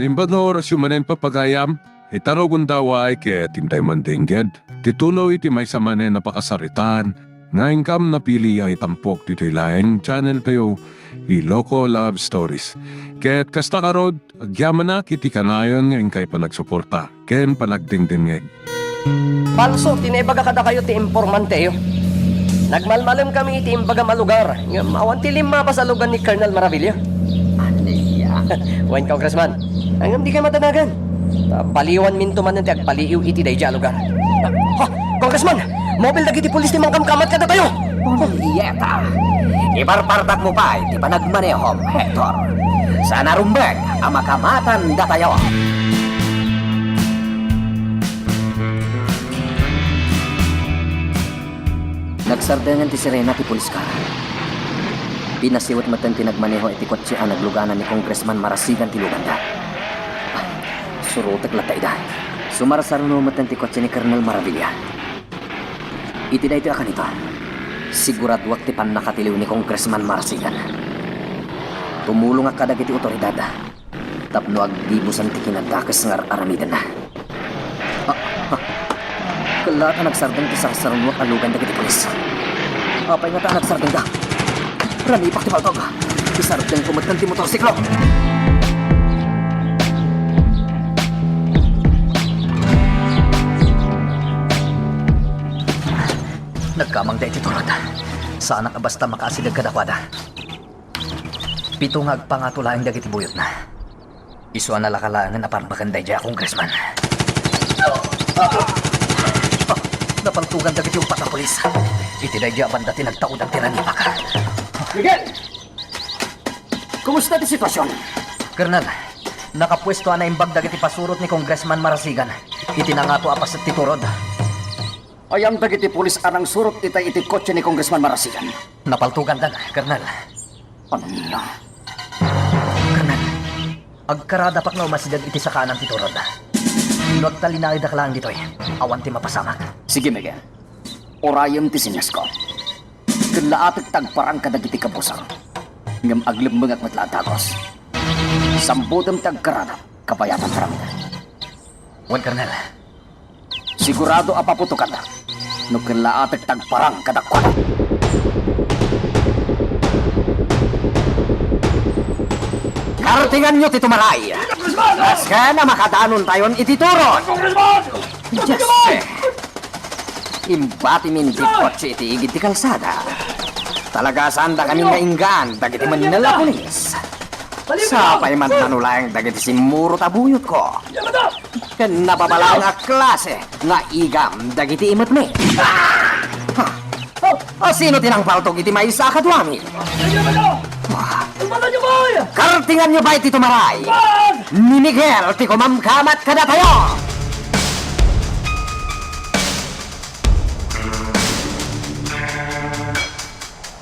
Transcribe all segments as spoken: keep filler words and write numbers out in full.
Naimbag nga orasyo manen, papagayam, ita rugonda, uray ket intay man dengged ti tuloy ti maysa manen a pakasaritaan nga inkam napili a itampok ditoy laeng channel tayo, Iloko Love Stories. Ket kasta ngarud, agyamanak iti kanayon nga inkay panagsuporta ken panagdengdengngeg. Palso ti naibaga kadakayo ti informanteyo. Nagmalmalemkami iti imbagam a lugar, ngem awan ti limmabas a lugar ni Colonel Maravilla. Ania? Wen, Congressman, ngem dikay madanagan. Ta baliwanminto manen ti agpaliiw iti daydiay a lugar. Ha, Congressman, mobil dagiti pulis ti mangkamkamat kadatayo. Punyeta! Iparpartakmo pay ti panagmanehom, Hector. Saan a rumbeng a makamatan datayo. Nagsardengen ti sirena ti police car. Pinasiwet metten ti nagmaneho iti kotse a naglugana ni Congressman Marasigan ti luganda. Surotek latta ida. Sumarsaruno metten ti kotse ni Colonel Maravilla. Iti daytoy a kanito, siguraduak ti pannakatiliw ni Congressman Marasigan. Tumulongak kadagiti otoridad tapno agdibusan ti kinadakes nga ar-aramidenna. Ah, ah. Kellaat a nagsardeng ti sarsarunoak a lugan dagiti pulis. Apay ngata a nagsardengda? Ranipak ti paltog. Isardengko metten ti motorsiklo. Nagkamangda iti turod. Saanak a basta makaasideg kadakuada. Pito nga agpangato laeng dagiti buyotna. Isu a nalaka laengen a parbaken daydiay a congressman. Ah! Napaltogan dagiti umpat a pulis. Iti daydiay a banda ti nagtaudan ti ranipak. Miguel! Kumusta ti sitwasion? Colonel, nakapuesto a naimbag dagiti pasurot ni Congressman Marasigan iti nangato a paset ti turod. Ayan dagiti pulis a nangsurot itay iti kotse ni Congressman Marasigan. Napaltoganda, Colonel. Ania? Colonel, agkaradapak nga umasideg iti sakaanan ti turod. No agtalinaedak laeng ditoy, awan ti mapasamak. Sige, Miguel. Urayem ti seniasko. Kellaatek ti agparang kadagiti kabusor. Ngem aglemmengak met la a dagos. Sambutem ti agkaradam, kabayatan ti aramidem. Wen, Colonel. Sigurado a paputokandak no kellaatek ti agparang kadakuada. Kartinganyo ti tumaray! Masken a makadanontayon iti turod! Diyos! Imbatimin ti kotse iti igid ti kalsada. Talaga, saandakamin nga inggaan dagiti mennel a pulis. Sapay man manulaeng dagiti simmurot a buyotko. Ken napapalaeng a klase nga igam dagiti imetmi. Ha? O, sino ti nangpaltog iti maysa a kaduami? Kartinganyo pay ti tumaray! Ni Miguel ti kumamkamat kadatayo!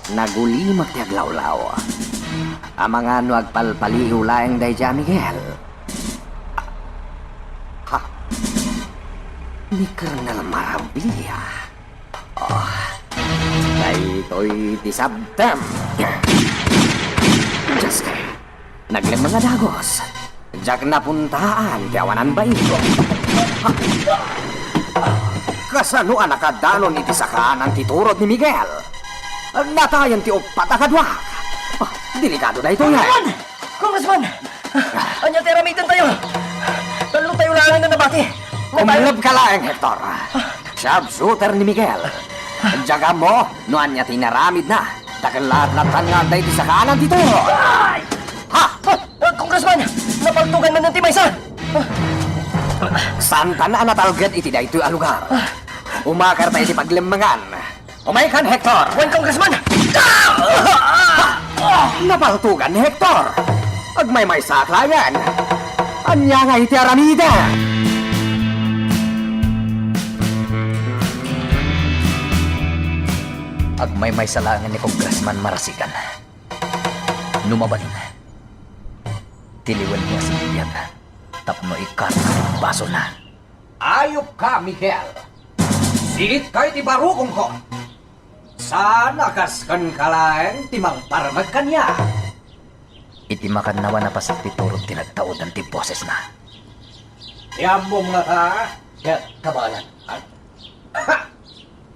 Nagulimek ti aglawlaw. Amangan no agpalpaliiw laeng daydiay a Miguel. Ha? Ni Colonel Maravilla. Oh, daytoy ti sabtem. Diyos ko. Naglemmeng a dagos. Diak napuntaan ti awanan baino. Kasano a nakadanon iti sakaanan ti turod ni Miguel? Natayen ti uppat a kaduak. Ah, delikado daytoy, eh. Congressman! Congressman! Ania ti aramidentayo? Tallotayo laengen a nabati. Umlebka laeng, Hector. Sharpshooter ni Miguel. Diak ammo no ania ti inaramidna. Dakkel laeng lattan nga adda iti sakaanan ti turod. Ay! Ha? Ah, ah, Congressman, napaltogan man ti maysa. Saantan a natalged iti daytoy a lugar. Umakarta iti paglemmengan. Umaykan, Hector! Wen, Congressman! Napaltogan ni Hector! Agmaymaysaak laengen! Ania ngay ti aramidek? Agmaymaysa laengen ni Congressman Marasigan. No mabalin, tiliwenmi a simbibiag tapno ikarga ti basona. Ayupka, Miguel! Siitka iti barukongko! Saan a kas kenka laeng ti mangparmek kaniak. Iti makannawan a paset ti turod ti nagtaudan ti bosesna. Ti ammom ngata, ket kabaelan. Ha!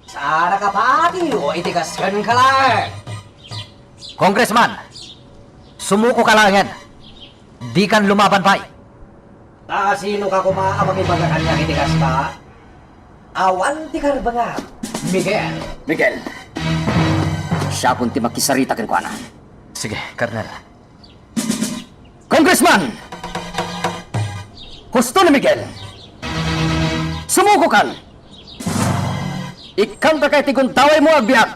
Saan a kapatiyo iti kas kenka laeng? Congressman, sumuko ka laengen. Dikan lumaban pay. Ta sino ka koma a mangibaga kaniak iti kasta? Awan ti karbengam, Miguel. Miguel, siakon ti makisarita kenkuana. Sige, Colonel. Congressman! Husto ni Miguel! Sumukokan! Ikkanta kay ti gundawaymo agbiag!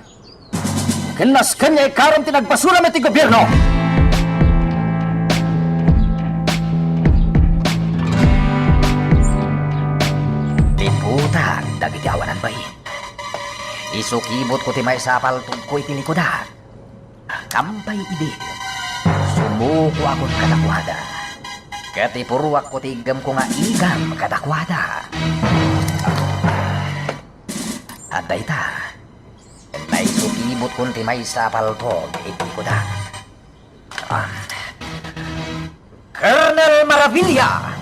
Ken nasken nga ikarom ti nagbasolam iti gobierno! Ti butang dagiti awanan bain. Isukibotko ti maysa a paltogko iti likudan. Kampay idi, sumukoakon kadakuada. Ket ipuruakko ti iggemko nga igam kadakuada. Adda ita, naisukibotko ti maysa a paltog iti likuda. Ah. Colonel Maravilla!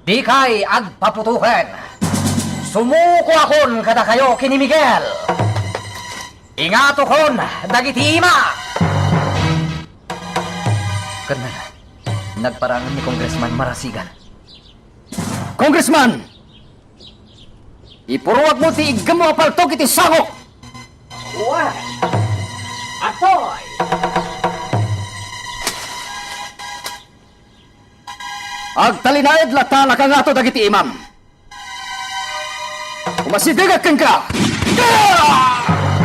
Dikay agpaputoken! Sumukoakon kadakayo ken ni Miguel! Ingatokon dagiti ima! Colonel, nagparangem ni Congressman Marasigan. Congressman! Ipuruakmo ti iggemmo a paltog iti sangok! Wen! Atoy! Agtalinaed latta a nakangato dagiti imam. Umasidegak kenka!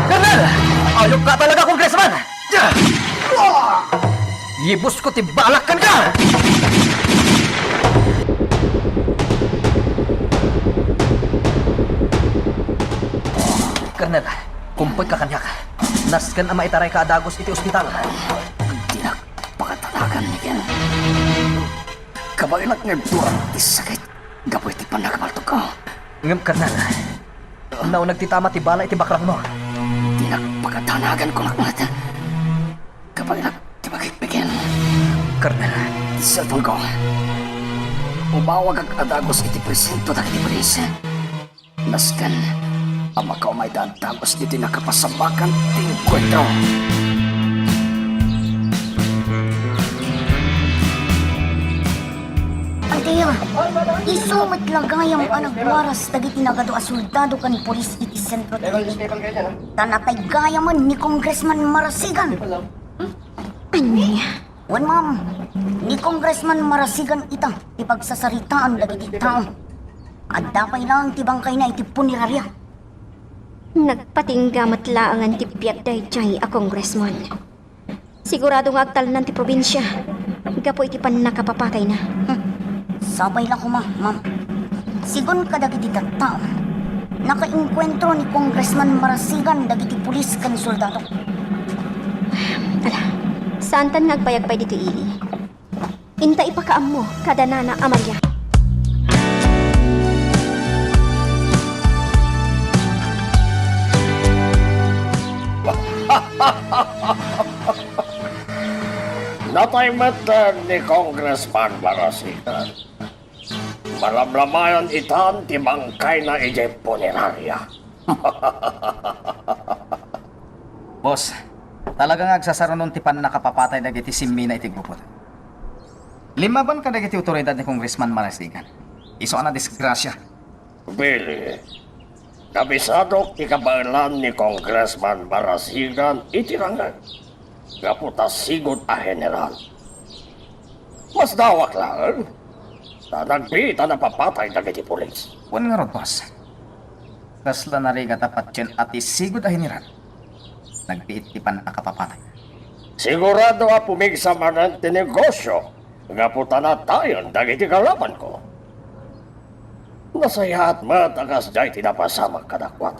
Colonel! Ayokka talaga, Congressman! Yibusko ti balak kenka! Colonel, kumpoyka kaniak. Nasken a maitarayka a dagus iti ospital. Dinak pakatanagan, Miguel. Kabaelak nga ibturak ti sakit gapu iti pannakabaltogko. Ngem, Colonel, nauneg ti tama ti bala iti bakrangmo. Dinak pakatanagan, kunak met. Kabaelak ti bagik, Miguel. Colonel. Ti cellphone-ko. Umawagak a dagus iti presinto dagiti pulis. Nasken a makaumay dagus ditoy nakapasamak ti engkuentro. Adda, isu met la gayam a nagwaras dagiti nagadu a soldado ken pulis iti sentro ti Leyte. Ta natay gayamen ni Congressman Marasigan. Ania? Wen, ma'am, ni Congressman Marasigan ita ti pagsasaritaan dagiti tao. Adda pay laeng ti bangkayna iti puneraria. Nagpatingga met laengen ti biag daydiay a congressman. Sigurado nga agtalnan ti probinsia gapu iti pannakapapatayna. Hmm. Sapay la koma, ma'am. Sigun kadagiti tattao, nakaengkuentro ni Congressman Marasigan dagiti pulis ken soldado. Ala, saantan nga agbayag pay ditoy ili. Inta ipakaammo kada nana a Maria. Natay met ni Congressman Marasigan. Malamlamayan itan ti bangkayna idiay puneraria. Boss, talaga nga agsasarunon ti pannakapapatay dagiti simmina iti grupo. Limmaban kadagiti awtoridad ni Congressman Marasigan. Isu a nadisgrasia. Billy, nabisadok ti kabaelan ni Congressman Marasigan iti rangeg gapu ta sigud a general. Masdawak laeng, ta nagbiit a napapatay dagiti pulis. Wen ngarud, boss. Kasla narigat a patien a ti sigud a general. Nagbiit ti pannakapapatay. Sigurado a pumigsa manen ti negosio gapu ta natayen dagiti kalabanko. Nasayaat met a kasdiay ti napasamak kadakuada.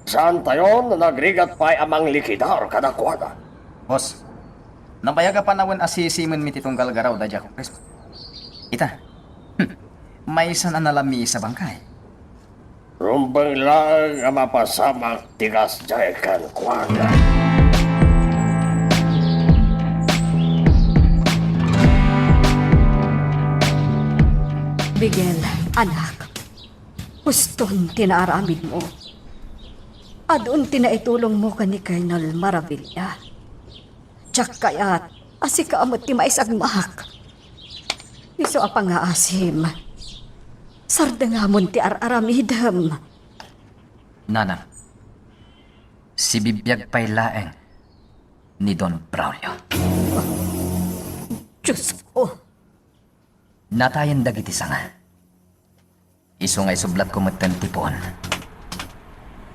Saantayon a nagrigat pay a manglikidar kadakuada. Boss, nabayag a panawen a sisimenmi ti tunggal garaw daydiay a Congressman. Ita, hmm, maysan a nalamiis a bangkay. Rumbeng laeng a mapasamak ti kasdiay kenkuana. Miguel, anak, huston ti naaramidmo. Adun ti naitulongmo ken ni Colonel Maravilla. Diak kayat a sika met ti maisagmak. Isu a pangngaasim, sardengamon ti ar-aramidem. Nanang, sibibiag pay laeng ni Don Braulio. Diosko! Natayen dagiti sanga. Isu nga isublatko metten ti puon.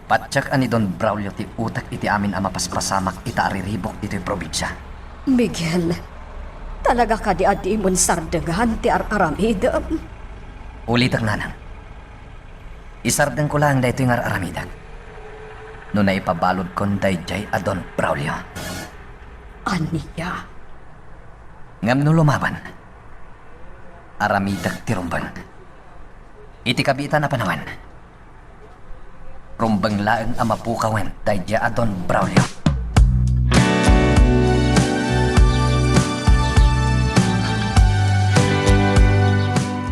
Patiek a ni Don Braulio ti utek iti amin a mapaspasamak ita a riribuk iti probinsia. Miguel, talaga kadi a dimon sardengan ti ar-aramidem? Ulitek, nanang. Isardengko laeng daytoy nga ar-aramidek no naipabaludkon daydiay a Don Braulio. Ania? Ngem no lumaban, aramidek ti rumbeng. Iti kabiitan a panawen, rumbeng laeng a mapukawen daydiay a Don Braulio.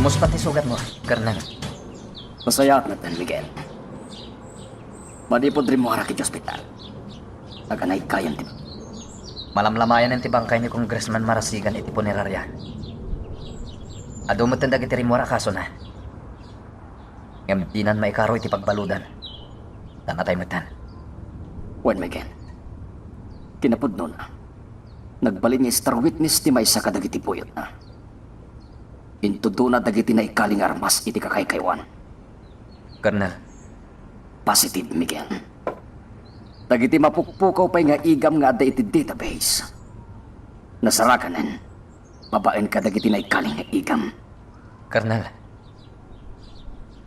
Kumusta ti sugatmo, Colonel? Nasayaat met, Miguel. Manipud rimmuarak iti ospital, aganay kayan ti... Malamlamayanen ti bangkay ni Congressman Marasigan iti punerarya. Adu metten dagiti rimmuar a kasona. Ngem dinan maikaro iti pagbaludan. Ta natay metten. Wen, Miguel. Kinapudnona, nagbalin nga star witness ti maysa kadagiti buyotna. Intudona dagiti naikali nga armas iti kakaykaywan. Colonel. Positive, Miguel. Dagiti mapukpukaw pay nga igam nga adda iti database, nasaraganen babaen kadagiti naikali nga igam. Colonel,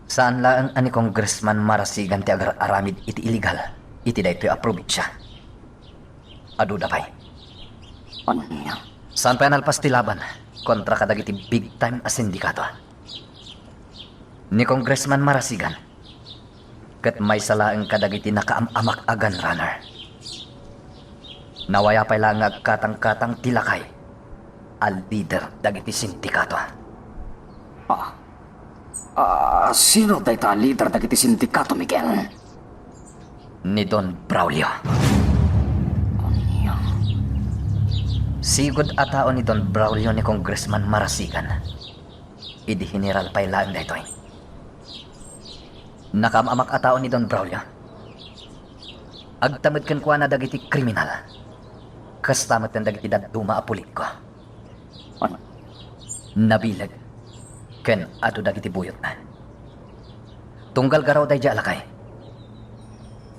saan laeng a ni Congressman Marasigan ti agar-aramid iti illegal iti daytoy a probinsia. Aduda pay. Ania? Saan pay a nalpas ti laban kontra kadagiti big time a sindikato. Ni Congressman Marasigan ket maysa laeng kadagiti nakaam-amak a gun runner. Nawaya pay laeng nga agkatangkatang ti lakay a leader dagiti sindikato. Ah. Ah, sino dayta a leader dagiti sindikato, Miguel? Ni Don Braulio. Ania? Sigud a tao ni Don Braulio ni Congressman Marasigan. Idi general pay laeng daytoy. Nakaam-amak a tao ni Don Braulio. Agtammed kenkuana dagiti kriminal. Kasta metten dagiti dadduma a pulitko. Nabileg ken adu dagiti buyotna. Tunggal garaw daydiay a lakay,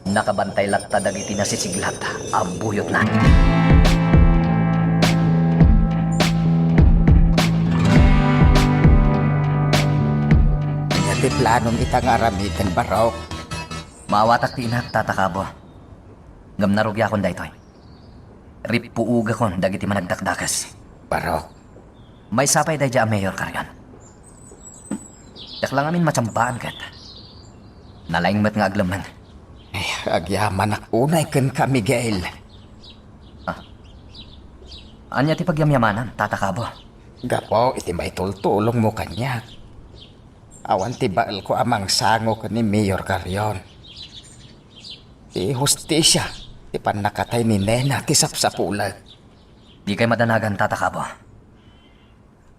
nakabantay latta dagiti nasisiglat a buyotna. Ania ti planom ita nga aramiden, Barok? Maawatak ti inak, Tata Cabo. Ngem narugiakon daytoy. Rippuogakon dagiti managdakdakes. Barok. Maysa pay daydiay a Mayor Carrion. Diak la ngamin matiambaan ket nalaing met nga aglemmeng. Ay, agyamanak unay kenka, Miguel. Ah. Ania ti pagyamyamanam, Tata Cabo? Gapu iti maitultulongmo kaniak. Awan ti baelko a mangsango ken ni Mayor Carrion. Ti hustisia ti pannakatay ni Nena ti sapsapulek. Dikay madanagan, Tata Cabo.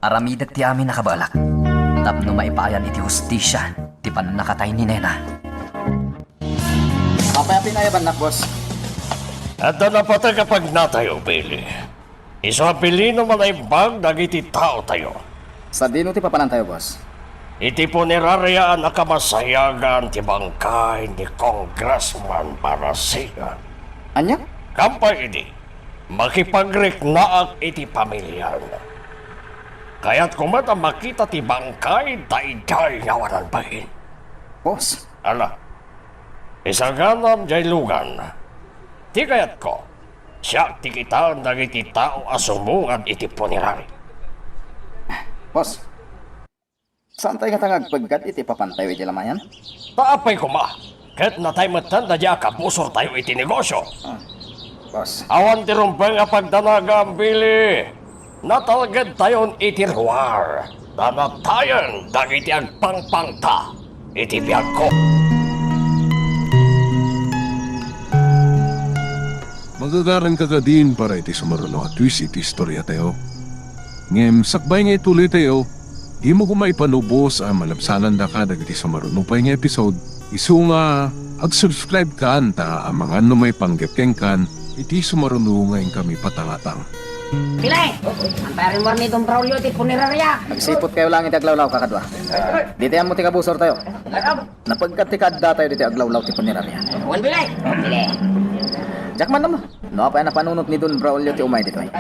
Aramidek ti amin a kabaelak tapno maipaayan iti hustisia ti pannakatay ni Nena. Apay a pinayabannak, boss? Adda napateg a pagnatayo, Billy. Isu a bilin no manaimbag dagiti taotayo. Sadino ti papanantayo, boss? Iti punerarya a nakamasayagan ti bangkay ni Congressman Barasigan. Ania? Kampay idi, makipagriknaak iti pamiliana. Kayatko met a makita ti bangkay daydiay nga awanan bain. Boss. Ala, isaganam jay lugan. Ti kayatko, siak ti kitaen dagiti tao a sumungad iti punerari. Boss, saantay ngata nga agpeggad iti ipapantayo iti lamayan? Ta apay koma, ket natay metten daydiay a kabusortayo iti negosio. Ah, boss. Awan ti rumbeng a pagdanagam, Billy. Natalgedtayon iti ruar. Ta natayen dagiti agpangpangta iti biagko. Magagaran ka kadin para iti sumaruno a twist iti istoriatayo. Ngem sakbay nga ituloytayo, dimo koma ipanubos a malabsanandaka dagiti sumaruno pay nga episode. Isu nga ag-subscribe kan ta amangan no maipanggep kenkan iti sumaruno nga inkami patangatang. Pili! Ang pare mo ni Don Braulio ti punerarya. Agsiput kayo lang iti aglawlaw, kakadua. Diti ammo ti kabusortayo. Napagkat ti kaadda tayo diti aglawlaw ti punerarya. Wan bilay! Bilay! Diak man ammo. No apay a napanunot ni Don Braulio ti umay ditoy.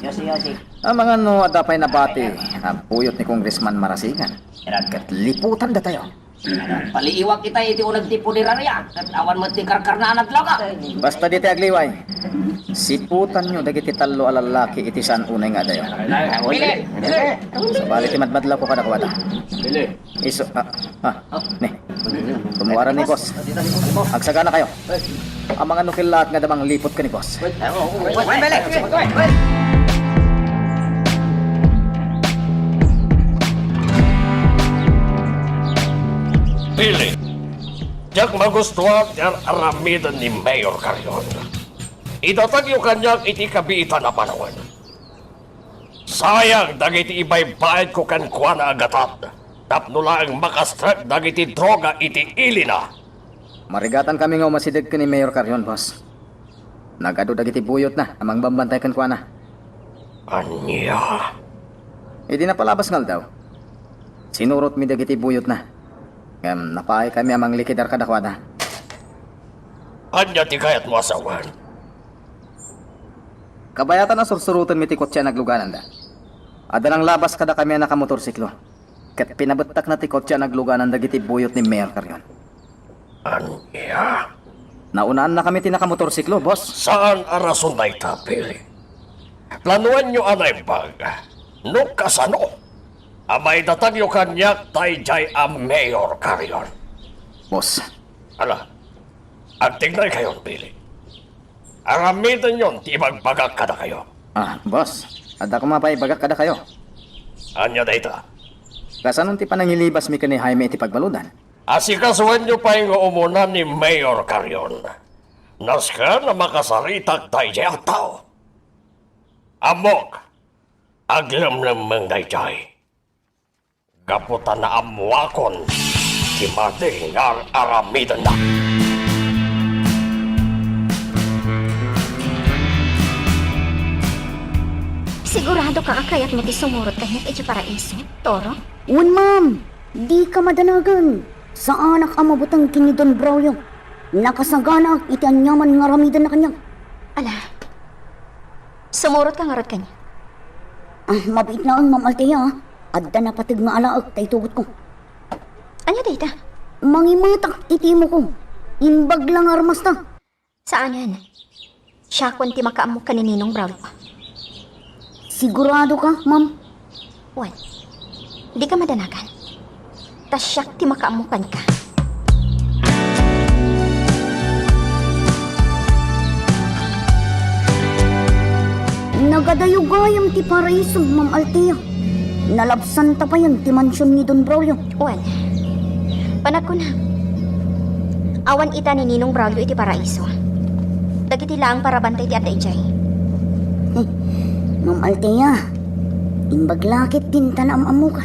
Yosi, yosi. Amangan no adda pay nabati a buyot ni Congressman Marasigan. Ket liputan datayo. Paliiwak itay iti uneg ti punerarya, ket awan met ti karkarnaan a droga. Basta diti agliway, siputanyo dagiti tallo a lallaki iti saan unay nga adayo. Bili! Bili! Sabali ti madmadlaw ko kadakuada. Bili! Isu, ah, ah, ni. Tumuaran ni boss. Agsagana kayo. Amangan no kellaat nga adda mangliput ken ni boss. Pili. Diak magustuan ti ar-aramiden ni Mayor Carion. Idatagyo kaniak iti kabiitan a panawen. Sayang dagiti ibaybayadko kenkuana a gatad tapno laeng makastrek dagiti droga iti ilina. Marigatankami nga umasideg ken ni Mayor Carion, boss. Nagadu dagiti buyotna a mangbambantay kenkuana. Ania? Idi napalabas nga aldaw, sinurotmi dagiti buyotna. Ngem napaay kami a manglikidar kadakuada. Ania ti kayatmo a sawen? Kabayatan a sursurotenmi ti kotse a naglugananda. Adda nanglabas kadakami a nakamotorsiklo. Ket pinabettakna ti kotse a nagluganan dagiti buyot ni Mayor Carion. Ania? Naunaannakami ti nakamotorsiklo, boss. Saan a rason dayta, Pili. Planoanyo a naimbag. No kasano, a maidatagyo kaniak daydiay a Mayor Carion. Boss. Ala, agtignaykayon, Pili. Aramidenyon ti ibagbagak kadakayo. Ah, boss, adda koma pay ibagak kadakayo. Ania dayta? Kasano ti panangilibasmi ken ni Jaime iti pagbaludan? Asikasuenyo pay nga umuna ni Mayor Carion. Nasken a makasaritak daydiay a tao. Ammok, aglemlemmeng daydiay. Gapu ta naammoakon ti madi nga ar-aramidenna. Sigurado ka a kayatmo ti sumurot kaniak iti paraiso, Toro? Wen, ma'am. Dika madanagan. Saanak a mabuteng ken ni Don Braulio. Nakasaganaak iti aniaman nga aramidenna kaniak. Ala, sumurot ka ngarud kaniak? Ah, mabiit laeng, Ma'am Althea, ah. Adda napateg nga alaek ta itugotko. Ania dayta? Mangimetak iti imoko. Imbag la nga armasta. Saanen. Siakon ti makaammo ken ni Ninong Braulio. Sigurado ka, ma'am? Wen, dika madanagan. Ta siak ti makaammo kenka. Nagadayo gayam ti paraiso, Ma'am Althea. Nalabsanta payen ti mansion ni Don Braulio. Wen, panagkunak, awan ita ni Ninong Braulio iti paraiso. Dagiti laeng parabantay ti adda idiay. Ma'am Althea, imbag la ket dinta naam-ammoka.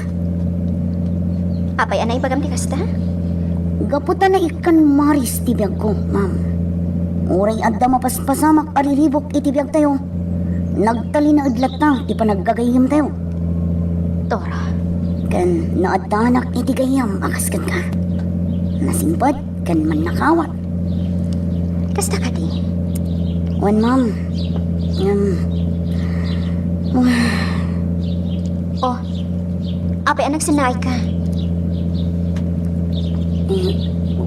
Apay a naibagam ti kasta? Gapu ta naikkan maris ti biagko, ma'am. Uray adda mapaspasamak a riribuk iti biagtayo, nagtalinaed latta ti panaggagayyemtayo. Toro. Ken no addanak iti gayyem a kas kenka, nasingpet ken mannakaawat. Kasta kadi? Wen, ma'am. Ngem, oh. Oh. Apay a nagsennaayka? Eh,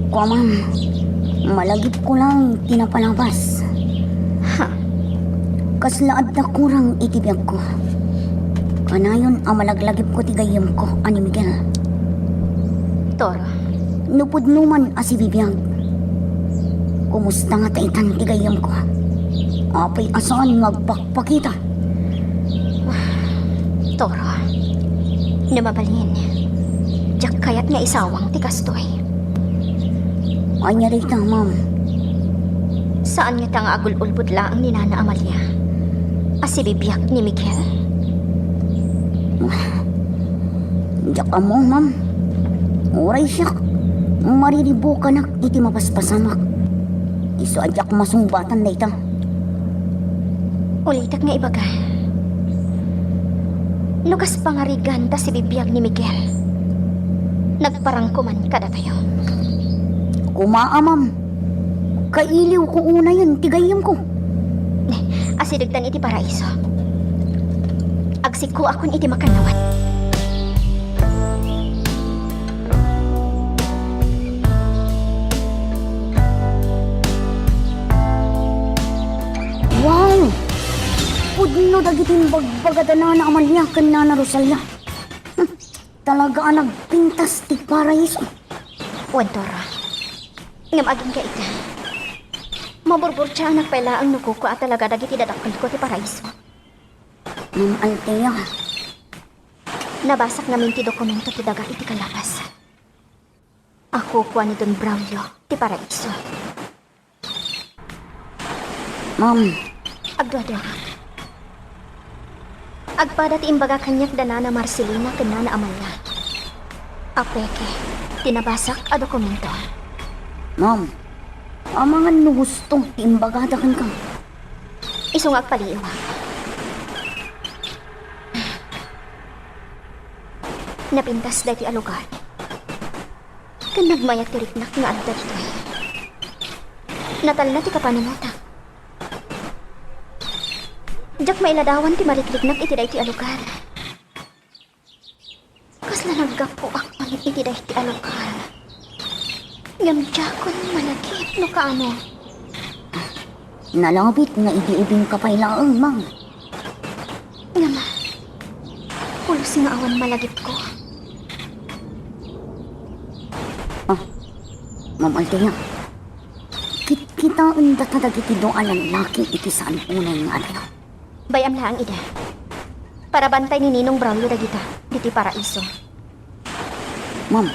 kua, ma'am. Malagipko lang ti napalabas. Ha? Kasla adda kurang iti biagko. Kanayon a malaglagipko ti gayyemko a ni Miguel. Toro. No pudno man a sibibiag, kumusta ngata itan ti gayyemko? Apay a saan nga agpakpakita? Toro. No mabalin, diak kayat nga isawang ti kastoy. Ania dayta, ma'am? Saan ngata nga agul-ulbod laeng ni Nana Amalia a sibibiag ni Miguel? Diak ammo, ma'am. Uray siak, mariribukanak iti mapaspasamak. Isu a diak masungbatan dayta. Ulitek nga ibaga, no kas pangarigan ta sibibiag ni Miguel, nagparangko man kadatayo. Kumaa, ma'am. Kailiwko unayen ti gayyemko. Asidegtan iti paraiso. Agsikkoakon iti makannawan. Wow! Pudno dagiti imbagbaga da Nana Amalia ken Nana Rosalia. Hmm, talaga a nagpintas ti paraiso. Wen, Toro. Ngem agingga ita. Maburburtiaanak pay laeng no kukua talaga dagiti dadakkelko ti paraiso. Ma'am Althea. Nabasak ngamin ti dokumento ti daga iti kalapas a kukua ni Don Braulio ti paraiso. Ma'am. Agduadua. Agpada ti imbaga kaniak da Nana Marcelina ken Nana Amalia a peke ti nabasak a dokumento. Ma'am, amangan no husto ti imbagada kenka. Isu nga agpaliiwak. Napintas daytoy a lugar. Ken nagmayat ti riknak nga adda ditoy. Natalna ti kapanunotak. Diak mailadawan ti marikriknak iti daytoy a lugar. Kasla naggapuak man iti daytoy a lugar. Ngem diakon malagip no kaano. Nalabit nga idi ubingka pay laeng, ma'am. Ngem, pulos nga awan malagipko. Ah, Ma'am Althea, kitkitaen data dagiti dua a lallaki iti saan unay nga adayo. Bay-am laeng ida. Parabantay ni Ninong Braulio dagita ditoy paraiso. Ma'am,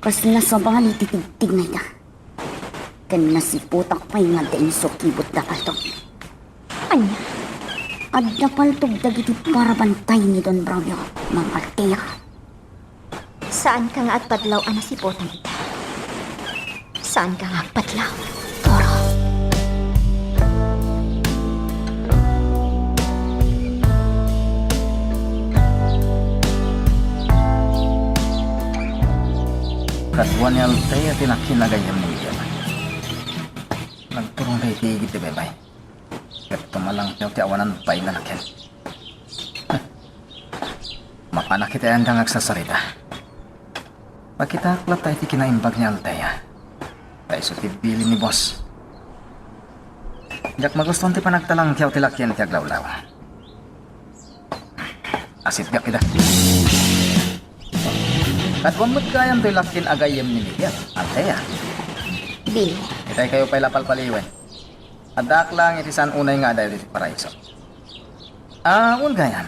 kasla sabali ti tigtignayda. Ken nasiputak pay nga adda insukibot da paltog. Ania? Adda paltog dagiti parabantay ni Don Braulio, Ma'am Althea. Saanka nga agpadlaw a nasiputan ita. Saanka nga agpadlaw, Toro. Kadua ni Althea ti nakin-agayyem ni Miguel. Nagturongda iti igid ti baybay. Ket tumalangkew ti awanan pay nga nakin. Mapanak iti ayanda nga agsarsarita. Pakitaak latta iti kinaimbag ni Althea. Ta isu ti bilin ni boss. Diak magustuan ti panagtalangkew ti lakien ti aglawlaw. Asitgak ida. Kaduam met gayam toy lakien a gayyem ni Miguel, Althea. Billy. Itay kayo pay la palpaliwen. Addaak laeng iti saan unay nga adayo ditoy paraiso. Ah, wen gayam.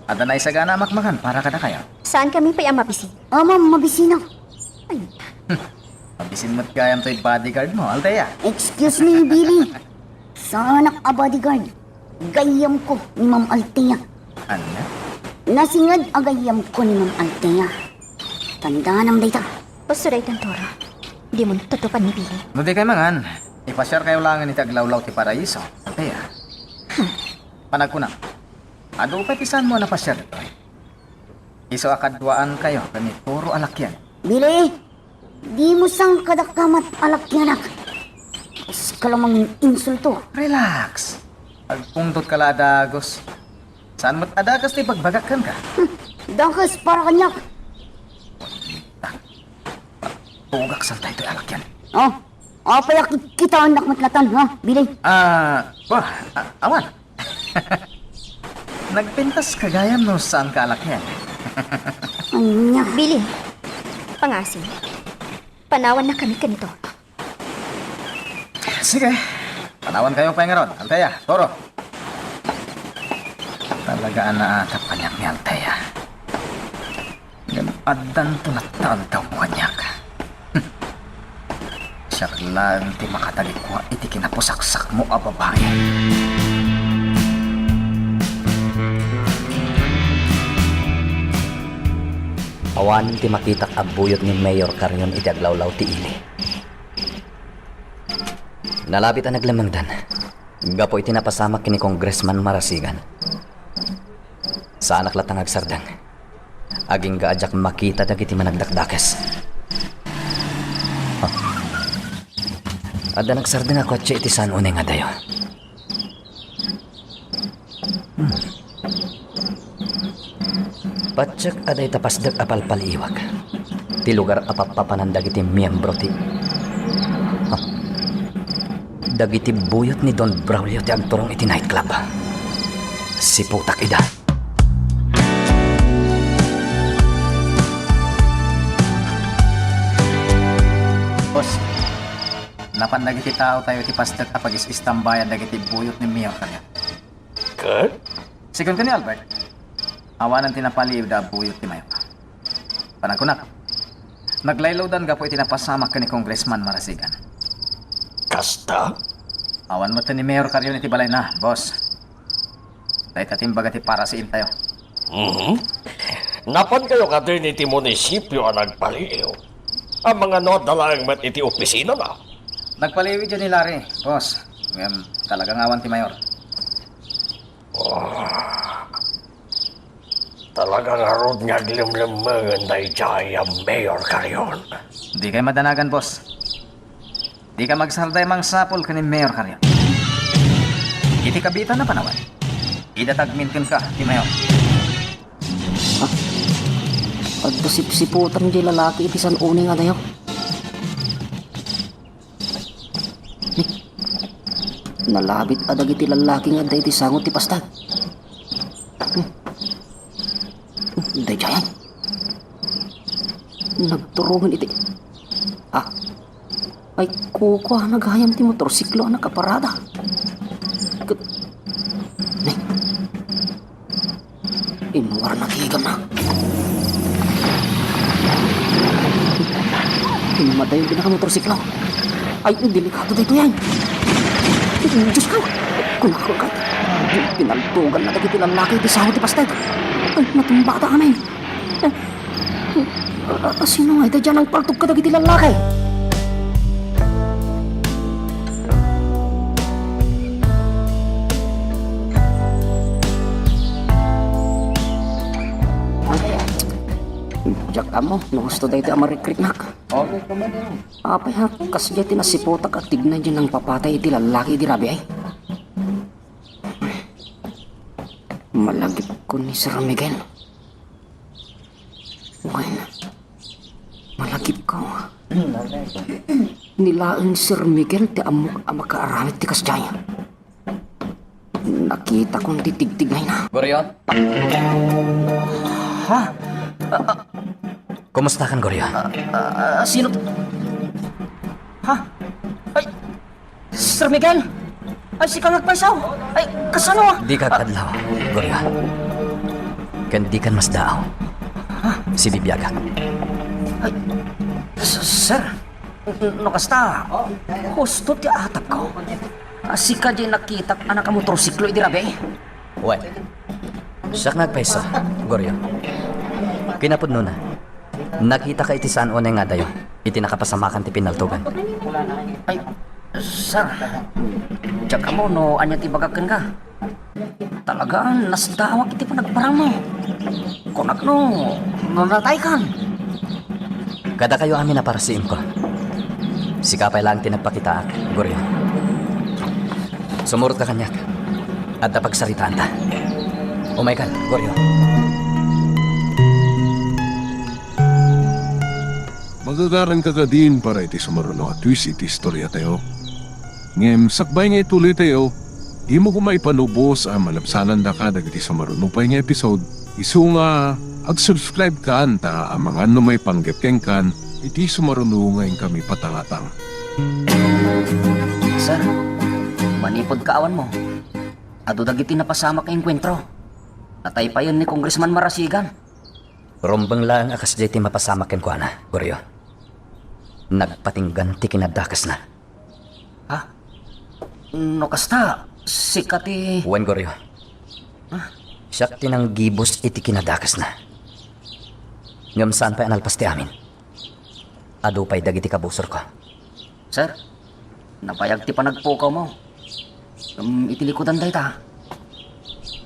Adda naisagana a makmakan para kadakayo. Saankami pay a mabisin? Ah, ma'am, mabisina. Ay. Mabisin met gayam toy bodyguard mo, Althea. Excuse me, Billy. Saanak a bodyguard. Gayyemko ni Ma'am Althea. Ania? Nasinged a gayyemko ni Ma'am Althea. Tandanam dayta. Basta daytan, Toro. Dimon tutupan ni Billy. No di kay mangan, ipasiar kayo laengen iti aglawlaw ti paraiso, Althea. Hmm. Panagkunam, adu pay ti saanmo a napasiar ditoy? Isu a kaduaan kayo ken ni Toro a lakien. Billy, dimo sangkadaka met a lakianak. Iska la mangin-insulto. Relax. Agpungtot ka la a dagus. Saan met a dagus ti ibagbagak kenka? Hmm, dagus para kaniak. Tugak salta itoy a lakien. Oh, apay a kit-, kitaennak met latan, ha, Billy? Ah, bah, a-, awan. Nagpintas ka gayam no saanka a lakien. Ania? Billy, pangasim. Panawannakami ken ni Toro. Sige. Panawan kayo pay ngarud, Althea, Toro. Talaga a naatap kaniak ni Althea. Addanto latta aldaw mo kaniak. Siak laeng ti makatalikua iti kinapusaksakmo a babai. Awanen ti makitak a buyot ni Mayor Carrion iti aglawlaw ti ili. Nalabit a naglemmengdan gapu iti napasamak ken ni Congressman Marasigan. Saanak latta nga agsardeng. Agingga a diak makita dagiti managdakdakes. Ah. Adda nagsardeng a kotse iti saan unay nga adayo. Hmm. Patiek a dayta pasdek a palpaliiwak ti lugar a pappapanan dagiti miyembro ti, ah, dagiti buyot ni Don Braulio ti agturong iti nightclub. Siputak ida. Boss, napan dagiti taotayo iti pasdek a pagis-istambayan dagiti buyot ni Mayor Carrion. Ket? Sigun ken ni Albert, awanen ti napaliiwda a buyot ti Mayor. Panagkunak, naglaylawdan gapu iti napasamak ken ni Congressman Marasigan. Kasta? Awan met ni Mayor Carrion iti balayna, boss. Dayta ti imbaga ti parasiintayo. Mhm. Napankayo kadin iti munisipio a nagpaliiw? Amangan no adda laeng met iti opisinana? Nagpaliiw idiay ni Larry, boss. Ngem talaga nga awan ti Mayor. Oh. Talaga ngarud nga aglemlemmengen daydiay a Mayor Carrion. Dikay madanagan, boss. Dika magsardeng mangsapul ken ni Mayor Carrion. Iti kabiitanna panawen, ida ti agminten kenka ti Mayor. Ah, adda sipsiputan diay lalaki iti saan unay nga adayo. Nalabit a dagiti lallaki nga adda iti sango ti pasdek. Hmm. Hmm, daydiay. Nagturongen iti, ah, ay, kukuana gayam ti motorsiklo a nakaparada. Ket, ne, Inwarna ti igamna. Pinamadayo ti nakamotorsiklo. Ay, delikado daytoy, ay. Diyos ko! Kunakon ka. Pinaltugan na dagiti lallaki ti sango ti pasdek. Ay, natumbada amin. A, a, sino nga ita diyan ang paltog kadagiti lallaki? Diak ammo no husto daytoy a marikriknak. Okay, kumadin. Apay ha, kasdiay ti nasiputak a tigna diay nangpapatay iti lallaki idi rabii, ay. Malagipko ni Sir Miguel. Wen, malagipko. Ni laeng Sir Miguel ti ammok a makaaramid ti kasdiay. Nakitakon ti tigtignayna. Gurion? Ha? Ah, ah. Kumusta kan, Gurion? Ah, ah, sino to? Ha? Ay, Sir Miguel? Ay, sika nga agpayso? Ay, kasano? Dika agkadlaw, Gurion. Ken dikan masdaaw. Ha? Sibibiagak. Ay, s-, sir, no kasta, husto ti atapko. A, sika diay nakitak a nakamotorsiklo idi rabii. Wen, siak nga agpayso, Gurion. Kinapudnona, nakitaka iti saan unay nga adayo iti nakapasamakan ti pinaltogan. Ay, sir, diak ammo no ania ti ibagak kenka. Talaga, nasdaawak iti panagparangmo. Kunak no, no nataykan. Kadakayo amin a parasiimko. Sika pay laeng ti nagpakitaak, Gurion. Sumurotka kaniak. Adda pagsaritaanta. Umaykan, Gurion. Magagaranka kadin para iti sumaruno a twist iti istoriatayo. Ngem sakbay nga ituloytayo, dimo koma ipanubos a malabsanandaka dagiti sumaruno pay nga episode, isu nga ag-subscribe kan ta amangan no maipanggep kenkan iti sumaruno nga inkami patangatang. Sir, manipud kaawanmo, adu dagiti napasamak nga engkuentro. Nataypayen ni Congressman Marasigan. Rumbeng laeng a kasdiay ti mapasamak kenkuana, Goryo. Nagpatinggan ti kinadakesna. Ha? No kasta, sika ti Wen, Goryo. Ah. Siak ti nanggibus iti kinadakesna. Ngem saan pay a nalpas ti amin. Adu pay dagiti kabusorko. Sir, nabayag ti panagpukawmo. Ngem iti likudan dayta,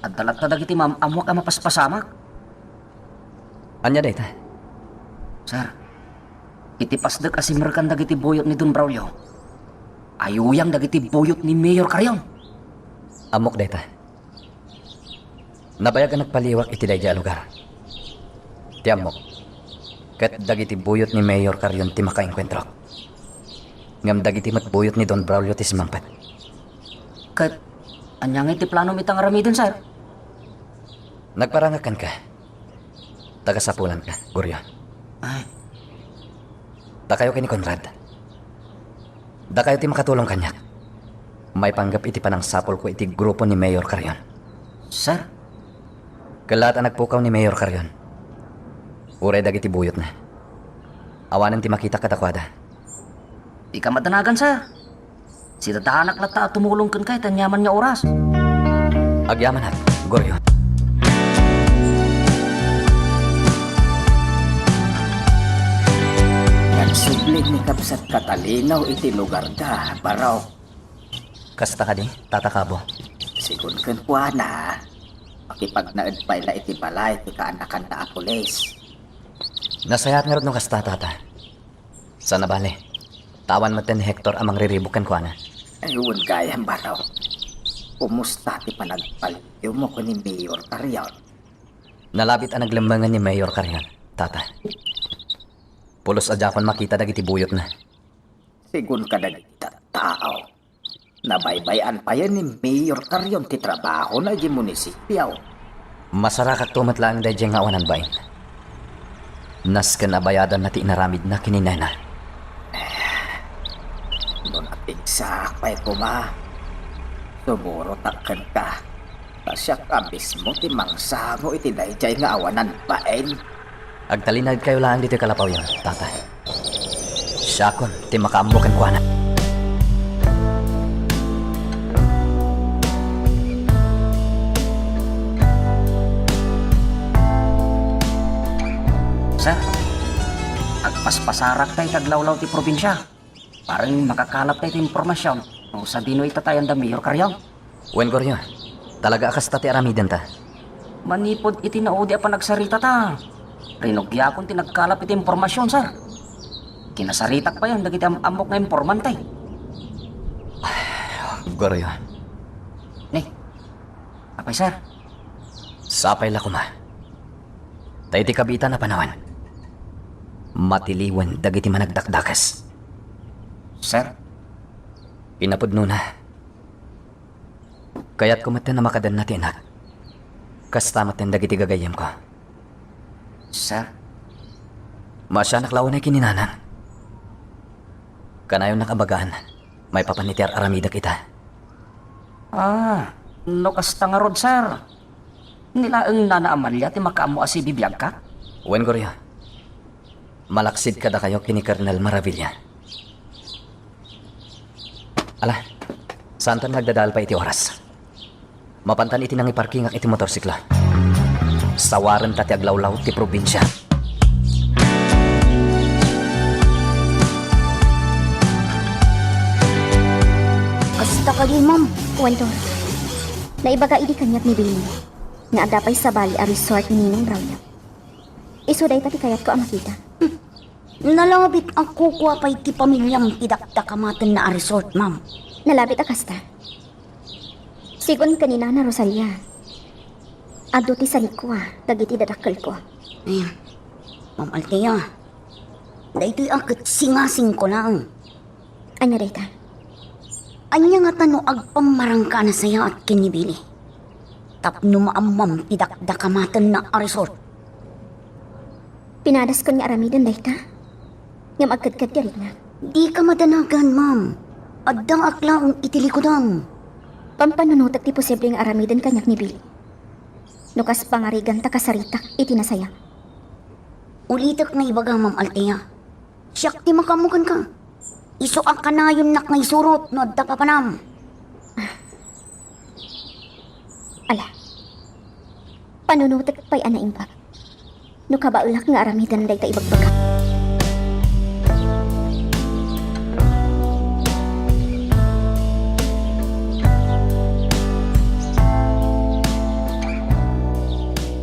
adda latta dagiti maam-ammoak a mapaspasamak. Ania dayta? Sir, iti pasdek a simrekan dagiti buyot ni Don Braulio, ayuyang dagiti buyot ni Mayor Carrion. Ammok dayta. Nabayag a nagpaliwak iti daydiay a lugar. Ti ammok, ket dagiti buyot ni Mayor Carrion ti makaengkuentrok. Ngem dagiti met buyot ni Don Braulio ti simmangpet. Ket ania ngay ti planom ita nga aramiden, sir? Nagparangak kenka. Tagasapulanka, Goryo. Ay. Dakayo ken ni Conrad. Dakayo ti makatulong kaniak maipanggep iti panangsapulko iti grupo ni Mayor Carrion. Sir? Kellaat a nagpukaw ni Mayor Carrion. Uray dagiti buyotna. Awanen ti makita kadakuada. Dika madanagan, sir. Sidadanak latta a tumulong kenka iti aniaman nga oras. Agyamanak, Goryo. Nagsubli ni Kabsat Catalino iti lugarda, Barok. Kasta kadi, Tata Cabo? Sigun kenkuana, makipagnaed pay la iti balay ti kaanakanna a pulis. Nasayaat ngarud no kasta, Tata. Saan a bale, ta awan metten ni Hector a mangriribuk kenkuana. Ay, wen gayam, Barok. Kumusta ti panagpaliyumo ken ni Mayor Carrion? Nalabit a naglemmengen ni Mayor Carrion, Tata. Pulos a diakon makita dagiti buyotna. Sigun kadagiti tattao, nabaybay-an payen ni Mayor Carrion ti trabahona idiay munisipio. Masarakakto met laeng daydiay nga awanan bain. Nasken a bayadanna ti inaramidna ken ni Nena. No napigsaak pay koma, sumurotak kenka, ta siak a mismo ti mangsango iti daydiay nga awanan bain. Agtalinaedkayo laeng ditoy kalapawyon, Tata. Siakon ti makaammo kenkuana. Sir, agpaspasarakta iti aglawlaw ti probinsia. Bareng makakalapta iti impormasion no sadino ita ti ayan da Mayor Carrion. Wen, Goryo, talaga a kasta ti aramidenta. Manipud iti naudi a panagsaritata, rinugiakon ti nagkalap iti impormasion, sir. Kinasaritak payen dagiti am-ammok nga informante. Goryo. Ni, apay, sir? Sapay la koma. Ta iti kabiitan a panawen, matiliwen dagiti managdakdakes. Sir? Kinapudnona, kayatko metten a makadenna ti inak. Kasta metten dagiti gagayyemko. Sir? Maasianak la unay ken ni Nanang. Kanayonnak a bagaan maipapan iti ar-aramidek ita. Ah, no kasta ngarud, sir, ni laeng Nana Amalia ti makaammo a sibibiagka? Wen, Goryo. Malaksid kadakayo ken ni Colonel Maravilla. Ala, saantan nga agdadael pay iti oras. Mapantan iti nangiparkingak iti motorsiklo. Sawarenta ti aglawlaw ti probinsia. Kasta kadi, ma'am? Wen, Dor. Naibaga idi kaniak ni Billy nga adda pay sabali a resort ni Ninong Braulio. Isu dayta ti kayatko a makita. Nalabit a kukua pay ti pamiliam ti dakdakamatenna a resort, ma'am. Nalabit a kasta. Sigun ken ni Nana Rosalia, adu ti salikua dagiti dadakkelko. Ay, Ma'am Althea, daytoy a ket singasingko laeng. Ania dayta? Ania ngata no agpammarangka a nasayaat ken ni Billy tapno maammam ti dakdakamatenna a resort? Pinadaskon nga aramiden dayta, ngem agkedked ti riknak. Dika madanagan, ma'am. Addaak laeng iti likudam. Pampanunotek ti posible nga aramiden kaniak ni Billy. No kas pangarigan ta kasaritak iti nasayaat. Ulitek nga ibaga, Ma'am Althea. Siak ti makaammo kenka. Isu a kanayonnak nga isurot no adda papanam. Ala, panunotek pay a naimbag no kabaelak nga aramiden dayta ibagbagam.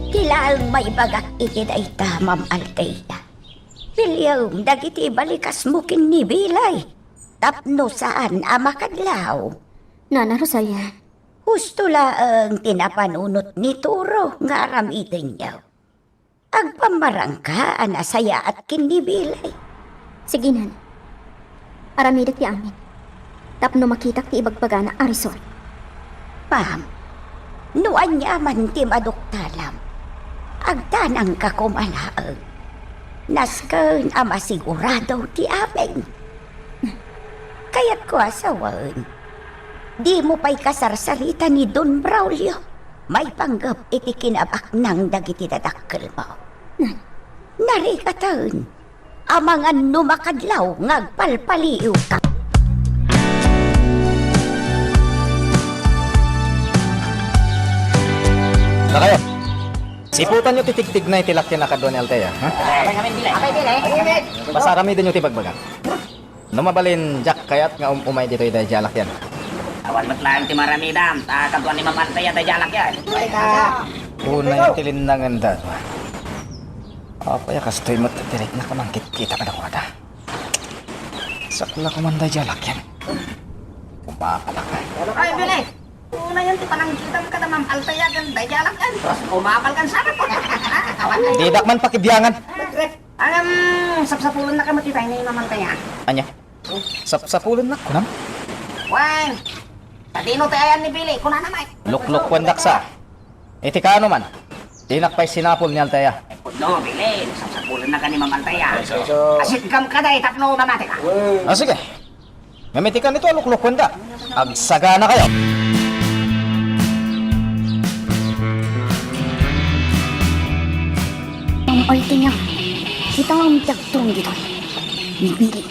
Ti laeng maibagak iti dayta, Ma'am Althea. Piliem dagiti balikasmo ken ni Bilay tapno saan a makadlaw. Nana Rosalia. Husto laeng ti napanunot ni Toro nga aramidenyo. Agpammarangka a nasayaat ken ni Bilay. Sige, Nana. Aramidek ti amin tapno makitak ti ibagbagana a rason. Ma'am, no aniaman ti maduktalam, agdanangka koma laeng. Nasken a masigurado ti amin. Kayatko a sawen, dimo pay kasarsarita ni Don Braulio maipanggep iti kinabaknang dagiti dadakkelmo. Narigaten, amangan no makadlaw nga agpalpaliiwka. Dakayo, siputanyo ti tigtignay ti lakian a kadua ni Althea, ha? Basta aramidenyo ti bagbagak. No mabalin, diak kayat nga um-umay ditoy daydiay a lakian. Awan met laeng ti maramidam, ta kadua ni Ma'am Althea daydiay a lakian. Unay ti linnangenda. Apay a kastoy met ti rikna a mangkitkita kadakuada? Sakla koman daydiay a lakian. Kumapalak. Ay, Billy! Unayen ti panangkitam kada Ma'am Althea ken daydiay a lakian. Kumapal kan sarap. Didak man pakibiangan. Aram, sapsapulennaka met itay ni Ma'am Althea. Ania? Sapsapulennak, kunam? Wen, tadino ti ayan ni Billy? Kunana met. Luklukkuendak sa. Iti kaano man, dinak pay sinapul ni Althea. Pudno, Billy, sapsapulennaka ni Ma'am Althea. Asitgam kadi tapno mamatika. Ah, sige. Ngem iti kanito a luklukkuendak, agsaganakayo. Ma'am Althea, kitaem ti agturong ditoy. Ni Billy.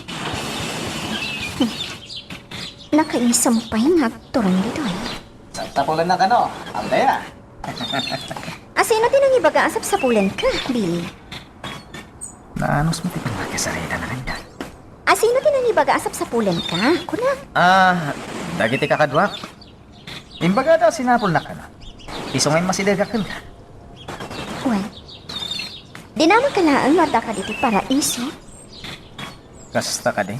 Hmm. Nakaisam pay nga agturong ditoy. Sapsapulennak kano, Althea? Asino ti nangibaga a sapsapulenka, Billy? Naanus mo ti pannakasarita na kanya? Asino ti nangibaga a sapsapulenka? Kunak. Ah, dagiti kakaduak. Imbagada a sinapulnak kano. Isu nga immasidegak kenka. Wen, dinamagka laeng nga addaka ditoy paraiso? Kasta kadi?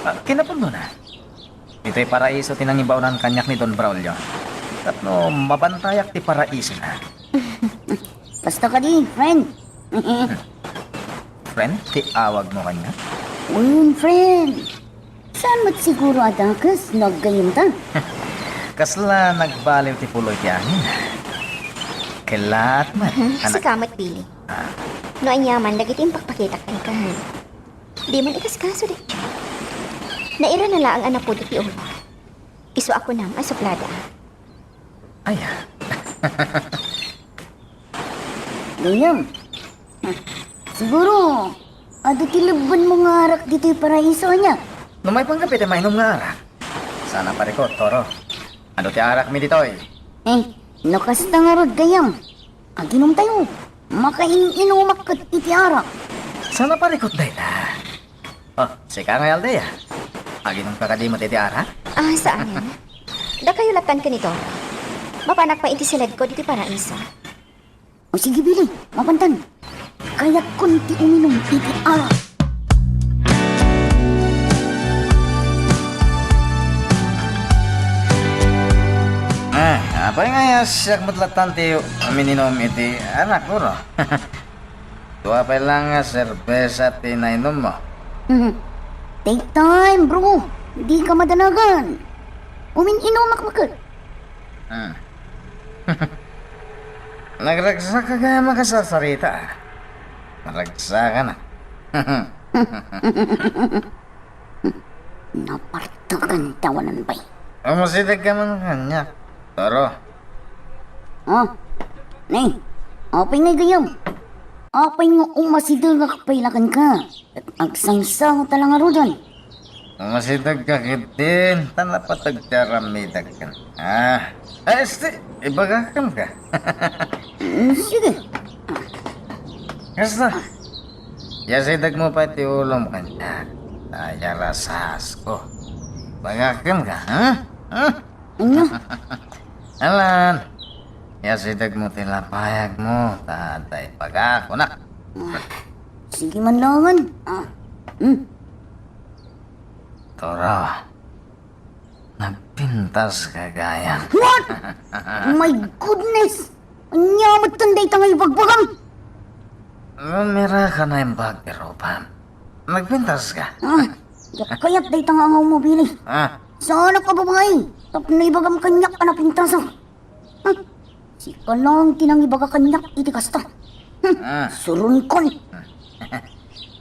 Ah, kinapudnona, ditoy paraiso ti nangibaonan kaniak ni Don Braulio tapno mabantayak ti paraisona. Kasta kadi, friend? Friend ti awagmo kaniak? Wen, friend. Saan met siguro a dakes no aggayyemta? Kasla nagbaliw ti pulo iti angin. Kellaat met. Hmm, anak. Sika met, Billy. Ah. No aniaman dagiti impakpakitak kenka, ha? Di man ikaskaso daytoy. Nairana laeng a napud iti ulo. Isu a kunam a suplada. Aya. Gayyem. Siguro, adu ti lebbenmo nga arak ditoy paraiso, ania? No maipanggep iti mainum nga arak, saan a parikut, Toro. Adu ti arakmi ditoy. Eh, no kasta ngarud, gayyem, aginumtayo. Makain-inumak ket iti arak. Saan a parikut dayta? Oh, sika ngay, Althea. Aginumka kadi met iti arak? Ah, saanen. Dakayo lattan ken ni Toro. Mapanak pay iti siledko ditoy paraiso. O sige, Billy, mapantan. Kayatkon ti uminum iti arak. Ah, apay nga siak met lattan ti umininum iti arak, Toro? Dua pay lang nga serbesa ti nainummo. Mhm. Take time, bro. Dika madanagan. Umin-inumak met. Hmm. Nagragsaka gayam a kasarsarita, ah. Nagragsakanak. Napartakan tawanan pay. Umasidegka man kaniak, Toro. Oh, ni, apay ngay gayyem? Apay nga umasidegak pay la kenka? Ket agsangsango ta la ngaruden. Umasidegka ketdin, ta napateg ti aramidek ken. Ah, ah, este, ibagak kenka. Mm, sige. Kasta, iasidegmo pay ti ulom kaniak, ta iyarasasko. Ibagak kenka, ha? Ha? Ania? Alan, iasidegmo ti lapayagmo, ta adda ibagak, kunak. Ah, sige man laengen. Ah, hmm. Toro, nagpintaska gayam. What? My goodness! Ania metten dayta nga ibagbagam? Rumiraka nga imbag ti rupam. Nagpintaska. Ah, diak kayat dayta nga angawmo, Billy. Ah. Saanak a babai, tapno ibagam kaniak a napintasak. Hmm. Sika laeng ti nangibaga kaniak iti kasta. Hmm. Ah. Suronkon.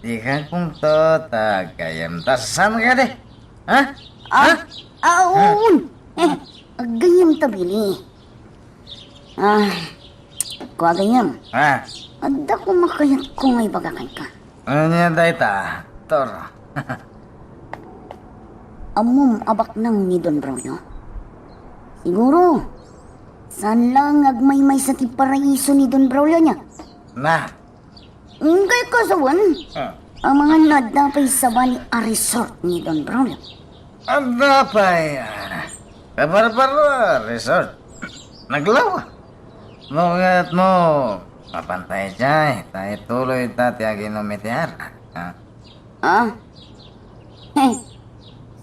Dika kungto ta aggayem ta saan kadi? Ha? Ah, ha? Ah, oo. Eh, aggayem ta, Billy. Ah, kua gayam. Ah. Adda koma kayatko nga ibaga kenka. Ania dayta, Toro? Ammom a baknang ni Don Braulio? Siguro, saan laeng nga agmaymaysa ti paraiso ni Don Braulio ania? Na. Inkay kasawen? Ah. Amangan no adda pay sabali a resort ni Don Braulio. Adda pay, ah, kabarbarua a resort. Naglawa. No kayatmo, mapantay jay, ta ituloy ta ti aginom iti arak, ha? Ah? He,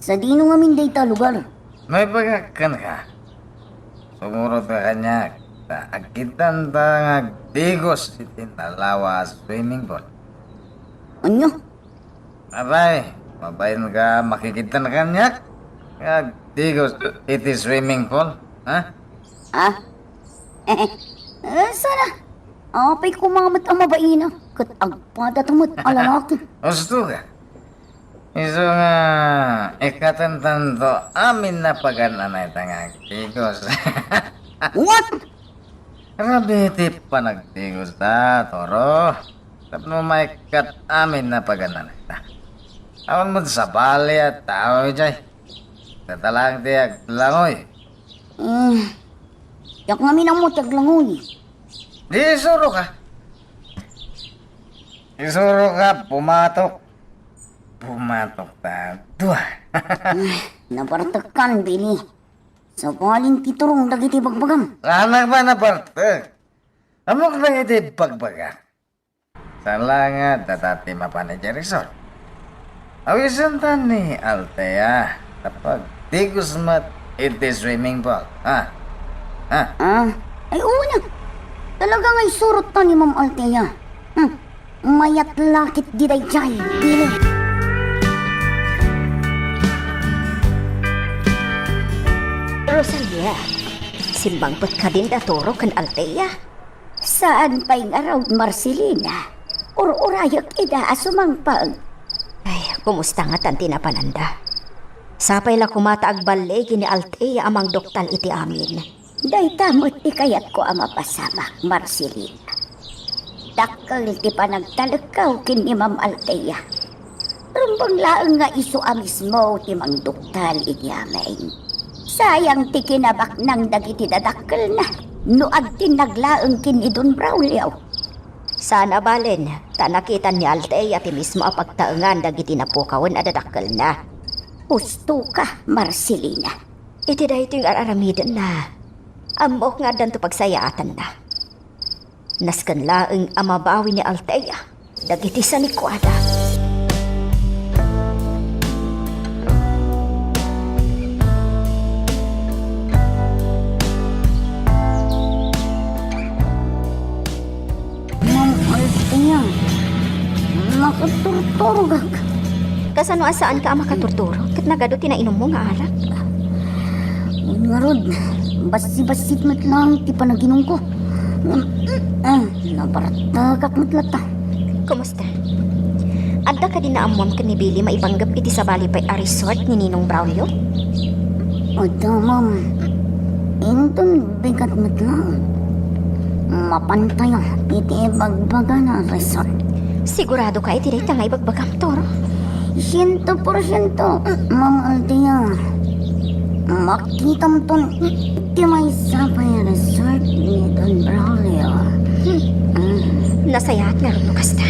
sadino ngamin dayta a lugar? Maibagak kenka. Sumurotka kaniak, ta agkittanta nga agdigos iti nalawa a swimming pool. Ania? Apay, mabainka makikittan kaniak nga agdigos iti swimming pool, ha? Ah? Eh, sana. Apay koma met a mabaina, ket agpadata met a lalaki. Husto ka. Isu nga, ikkatentanto amin a pagan-anay ta nga agdigos. What? Rabii ti panagdigos ta, Toro. Tapno maikkat amin a pagan-anay ta. Awan met sabali a tao idiay. Data laeng ti aglangoy. Hmm. Diak ngamin ammo ti aglangoy. Di isuroka. Isuroka, pumatok. Pumatok ta dua. Ah, nabartekkan, Billy. Sabalin ti turong dagiti bagbagam. Saanak a nabartek. Ammok dagiti bagbagak. Saan laeng nga adda ti mapan idiay resort. Awisenta ni Althea, ta pagdigos met iti swimming pool, ha? Ha? Ah, ay, oo nia. Talaga nga isurotta ni Ma'am Althea. Hmm. Mayat la ketdi daydiay, Billy. Rosalia, simmangpet kadin da Toro ken Althea? Saan pay ngarud, Marcelina. Ur-urayek ida a sumangpet. Ay, kumusta ngatan ti napananda? Sapay la koma ta agballig ni Althea a mangduktal iti amin. Dayta met ti kayatko a mapasamak, Marcelina. Dakkel ti panagtalekkaw ken ni Ma'am Althea. Rumbeng laeng nga isu a mismo ti mangduktal iti amin. Sayang ti kinabaknang dagiti dadakkelna no agtinnag laeng ken ni Don Braulio. Saan a balen, ta nakitan ni Althea ti mismo a pagtaengan dagiti napukawen a dadakkelna. Husto ka, Marcelina. Iti daytoy nga ar-aramidenna, ammok nga addanto pagsayaatanna. Nasken laeng a mabawi ni Althea dagiti sanikuada. Ma'am Althea, makaturturogak. Kasano a saanka a makaturturog ket nagadu ti nainummo nga arak? Wen ngarud, bassit-bassit met laeng ti panaginumko. Ah, nabartekak met latta. Kumusta? Adda kadi naammoam ken ni Billy maipanggep iti sabali pay a resort ni Ninong Braulio? Adda, ma'am. Inton bigat met laeng. Mapantayo iti ibagbagana a resort. Sigurado ka iti dayta nga ibagbagam, Toro? Siento porsiento, Ma'am Althea. Makitamton iti maysa pay a resort ni Don Braulio. Hmm. Ah. Nasayaat ngarud no kasta.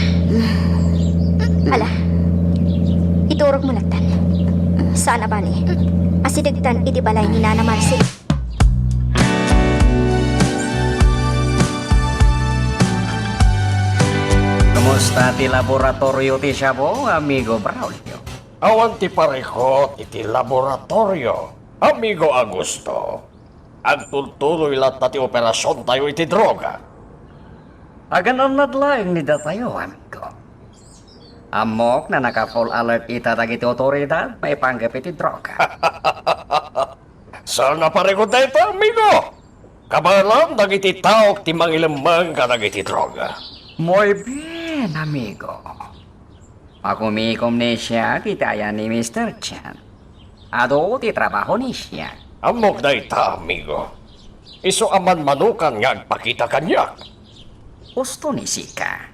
Ala, iturogmo lattan. Saan a bale, asidegtan iti balay ni Nana Marcel. Kumusta ti laboratorio ti Shabu, Amigo Braulio? Awan ti parikut iti laboratorio, Amigo Augusto. Agtultuloy latta ti operasiontayo iti droga. Agan-annad laeng ni datayo, amigo. Ammok nga naka-full alert ita dagiti otoridad maipanggep iti droga. Saan a parikut dayta, amigo? Kabaelan dagiti taok ti mangilemmeng kadagiti droga. Muy bien, amigo. Makumikom ni siak iti ayan ni Mister Chen. Adu ti trabaho ni siak. Ammok dayta, amigo. Isu a manmanukan nga agpakita kaniak. Husto ni sika.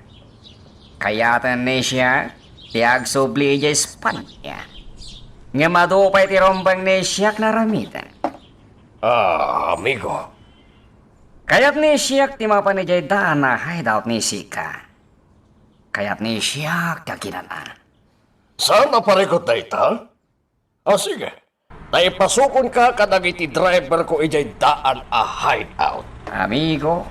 Kayaten ni siak ti agsubli idiay Espanya. Ngem adu pay ti rumbeng ni siak nga aramiden. Ah, amigo. Kayat ni siak ti mapan idiay daan a hideout ni sika. Kayat ni siak ti aginana. Saan a parikut dayta? Ah, sige. Ta ipasukonka kadagiti driverko idiay daan a hideout. Amigo,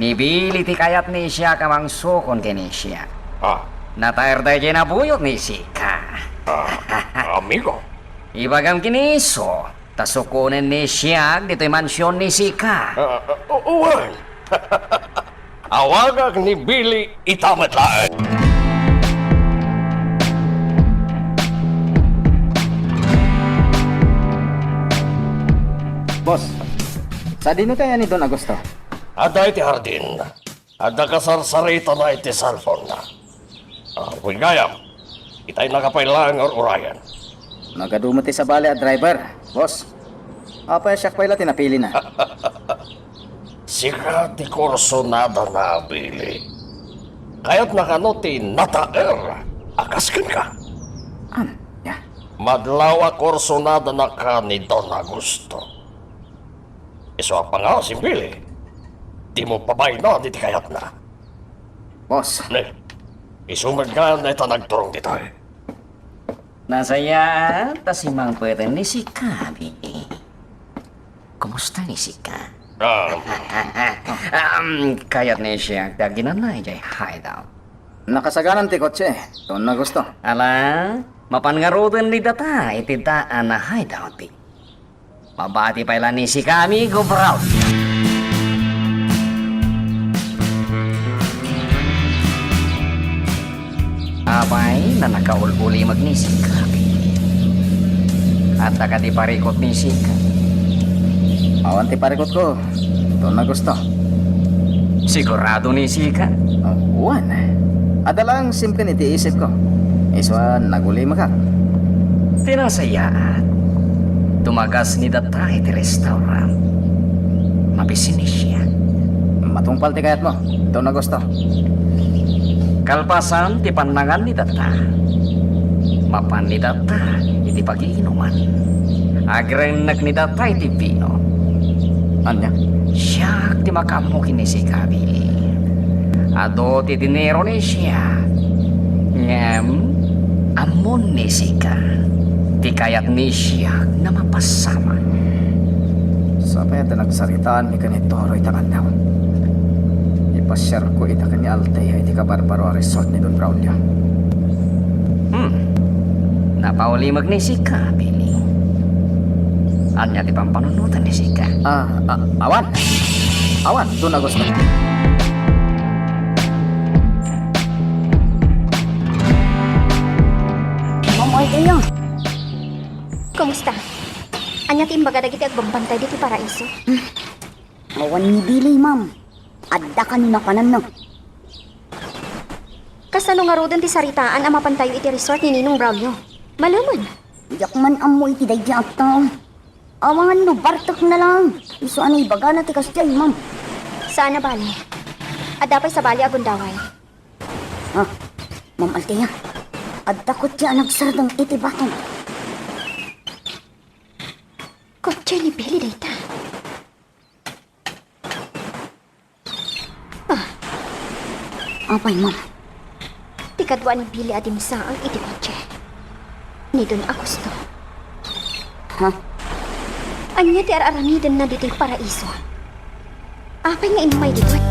ni Billy ti kayat ni siak a mangsukon ken ni siak. Ah. Natayr daydiay nabuyot ni sika. Ah, amigo. Ibagam ken ni Iso, ta sukonen ni siak ditoy mansion ni sika. Ah, ah, u-, uwan. Awagak ni Billy ita met laeng. Boss, sadino ti ayan ni Don Augusto? Adda iti hardin. Adda kasarsaritana iti cellphone-na. Ah, wen gayam, itay naka pay laeng nga ur-urayen. Nagadu met ti sabali a driver, boss. Apay a siak pay la ti napilina? Sika ti kursunadana, Billy. Kayatna kano ti nataer a kas kenka? Ania? Madlaw a kursunadanaka ni Don Augusto. Isu a pangngaasim, Billy. Dimo babaynan iti kayatna. Boss. Ne, isu met nga dayta nagturong ditoy. Nasayaat ta simmangpeten ni sika, Billy. Kumusta ni sika? Ah. Um, kayat ni siak ti aginana idiay hideout. Nakasaganan ti kotse, Don Augusto. Ala, mapan ngaruden ni data iti daan a hideout, Billy. Mabati pay la ni sika, amigo, bro. Apay, nakaul-ulimag ni sika, Billy. Adda kadi parikut ni sika? Awan ti parikutko, Don Augusto. Sigurado ni sika? Ah, wen. Adda lang simken iti isipko. Isu a nagulimekak. Ti nasayaat, tumagas ni data iti restaurant. Mabisin ni siak. Matungpal ti kayatmo, Don Augusto. Kalpasan ti pannangan ni data, mapan ni data iti pagiinuman. Agrennek ni data iti vino. Ania? Siak ti makaammo ken ni sika, Billy. Adu ti dinero ni siak. Ngem, ammon ni sika ti kayat ni siak nga mapasamak. Sapay a nagsaritaanmi ken ni Toro ita nga aldaw. Ipasiarko ita ken ni Althea iti kabarbaro a resort ni Don Braulio. Hmm. Napaulimek ni sika, Billy. Ania ti pampanunotan ni sika? Ah, ah, awan. Awan, Don Augusto. Ma'am Althea. Kumusta? Ania ti imbaga dagiti agbabantay ditoy Paraiso? Awan ni Billy, ma'am. Adda kano napananna. Kasano ngaruden ti saritaan a mapantayo iti resort ni Ninong Braulio? Malumen. Diak man ammo iti daydiay a tao. Awan no bartekna lang. Isu a naibagana ti kasdiay, ma'am. Saan a bale. Adda pay sabali a gundaway. Ha? Ma'am Althea, adda kotse a nagsardeng iti batok. Kotse ni Billy dayta. Ah. Apay, ma'am? Ti kadua ni Billy a dimsaag iti kotse ni Don Augusto. Ha? Ania ti ar-aramidenna ditoy paraiso? Apay nga immay ditoy?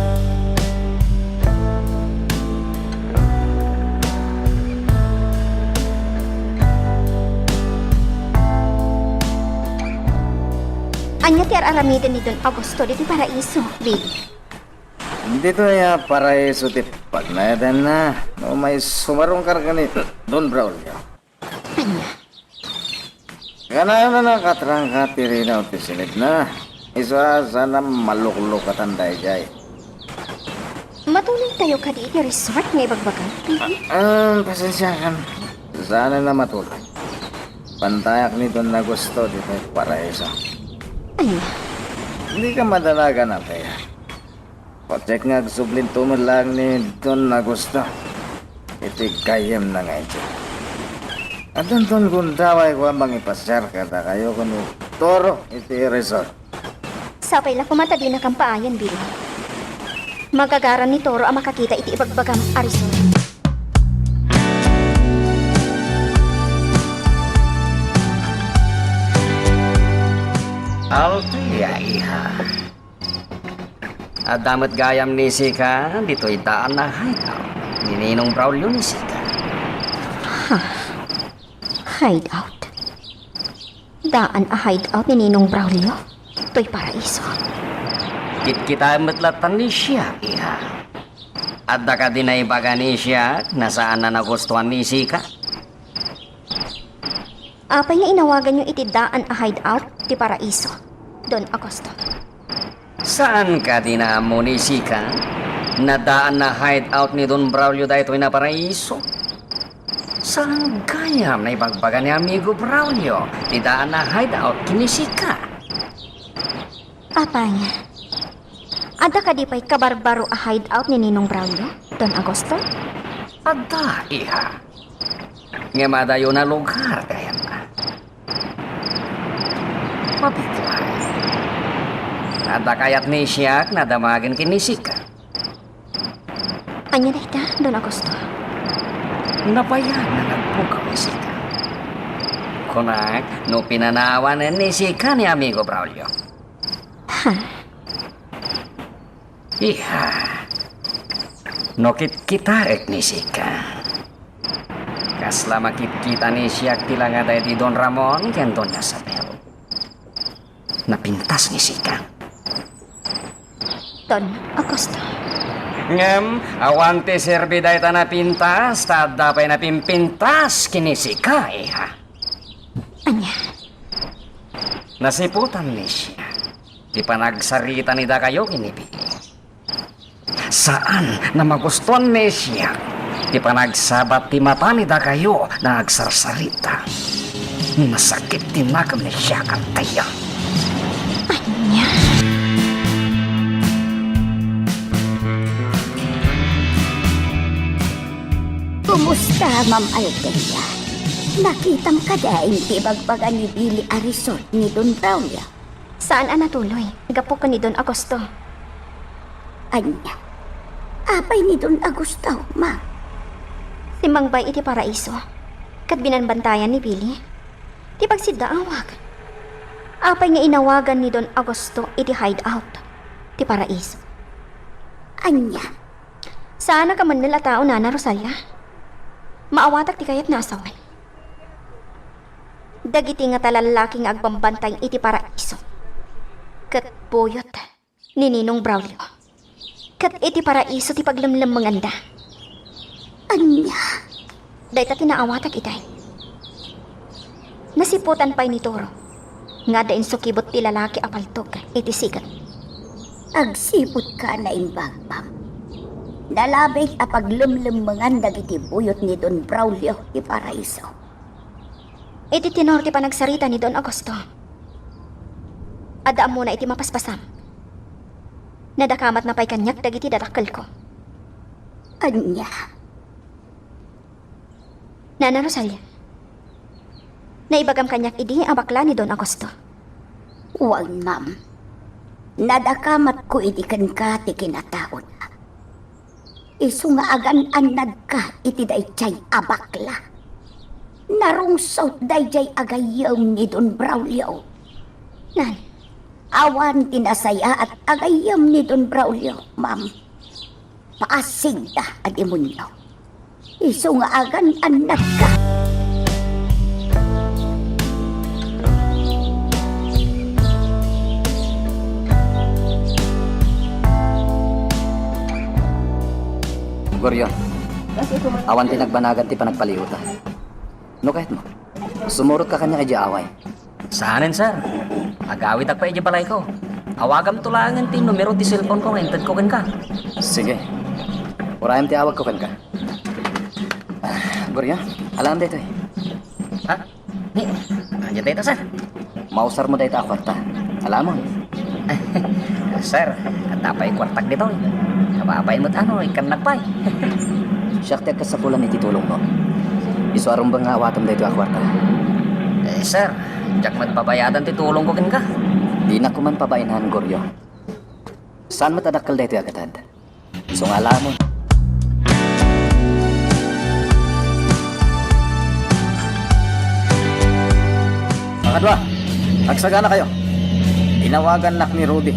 Ania ti ar-aramiden ni Don Augusto ditoy paraiso, Billy? Ditoy a paraiso ti pagnaedanna. No may sumarungkar ken ni Don Braulio. Ania? Kanayon a nakatrangka ti rinaw ti silidna. Isu a saan a maluklukatan daydiay. Matuloytayo kadi iti resort nga ibagbagam, Billy? Ah, ah, pasensiakan. Saan a matuloy. Bantayak ni Don Augusto ditoy paraiso. Ania? Dika madanagan, Althea. Patiek nga agsublinto met laeng ni Don Augusto iti gayyemna nga idiay. Addanton gundawayko a mangipasiar kadakayo ken ni Toro iti resort. Sapay la koma ta dinakam paayen, Billy. Magagaran ni Toro a makakita iti ibagbagam a resort. Althea, iha. Adda met gayam ni Sika ditoy daan a hideout ni Ninong Braulio ni Sika. Ha? Hideout? Daan a hideout ni Ninong Braulio toy paraiso. Kitkitaem met latta ni siak, iha. Adda kadi naibaga ni siak a saan a nagustuan ni Sika? Apay nga inawaganyo iti daan a hideout ti paraiso, Don Augusto? Saan kadi naammo ni Sika a daan a hideout ni Don Braulio daytoy a paraiso? Saan gayam naibagbaga ni Amigo Braulio ti daan a hideout ken ni Sika? Apay, adda kadi pay kabarbaro a hideout ni Ninong Braulio, Don Augusto? Adda, iha. Ngem adayo a lugar gayam. Mabitua. Adda kayat ni siak a damagen ken ni Sika? Ania dayta, Don Augusto? Nabayag a nagpukaw ni Sika. Kunak, no pinanawan ni Sika ni Amigo Braulio. Ha? Iha, no kitkitaek ni Sika, kasla makitkita ni siak ti langa daydi Don Ramon ken Doña Isabel. Napintas ni Sika. Don Augusto. Ngem, awan ti serbi dayta napintas, ta adda pay napimpintas ken ni Sika, iha. Ania? Nasiputan ni siak ti panagsarita ni dakayo ken ni Billy. Saan a magustuan ni siak ti panagsabat ti mata ni dakayo a agsarsarita. Nasakit ti nakem ni siak, Althea. Ania? Kumusta, Ma'am Althea? Nakitam kadi ti ibagbaga ni Billy a resort ni Don Braulio? Saan a natuloy, gapu ken ni Don Augusto. Ania? Apay ni Don Augusto, ma? Simmangbay iti paraiso, ket binanbantayan ni Billy ti pagsiddaawak. Apay nga inawagan ni Don Augusto iti hideout ti paraiso? Ania? Saan a kamennel a tao, Nana Rosalia? Maawatak ti kayatna a sawen. Dagiti ngata lallaki nga agbambantay iti paraiso ket buyot ni Ninong Braulio. Ket iti paraiso ti paglemlemmenganda. Ania? Dayta ti naawatak itay. Nasiputan pay ni Toro nga adda insukibot ti lalaki a paltog iti siget. Agsiputka a naimbag, Pam. Nalabit a paglemlemmengan dagiti buyot ni Don Braulio ti paraiso. Iti tenor ti panagsarita ni Don Augusto, adda ammona iti mapaspasam. Nadakamatna pay kaniak dagiti dadakkelko. Ania? Nana Rosalia, naibagam kaniak idi a bakla ni Don Augusto. Wen, ma'am. Nadakamatko idi kenka ti kinataona. Isu nga agan-annadka iti daydiay a bakla. Narungsot daydiay a gayyem ni Don Braulio. Nan? Awan ti nasayaat a gayyem ni Don Braulio, ma'am. Paasigda a demonio. Isu nga agan-annadka. Goryo, awan ti nagbanagan ti panagpalihota. No kayatmo, sumurotka kaniak idiay away. Saanen, sir. Agawidak pay idiay balayko. Awagamto laengen ti numero ti cellphone-ko nga intedko kenka. Sige. Urayem ti awagko kenka. Ah, Goryo, alaem daytoy. Ha? Ni, ania dayta, sir? Mausarmo dayta a kuarta. Alaemon. Sir, adda pay kuartak ditoy. Apay met no, ikkannak pay. Siak ti agkasapulan iti tulongmo. Isu a rumbeng nga awatem daytoy a kuarta. Eh, sir, diak met pabayadan ti tulongko kenka. Dinak koman pabainaan, Goryo. Saan met a dakkel daytoy a gatad? Sungalanon. Pakadua, agsaganakayo. Inawagannak ni Rudy.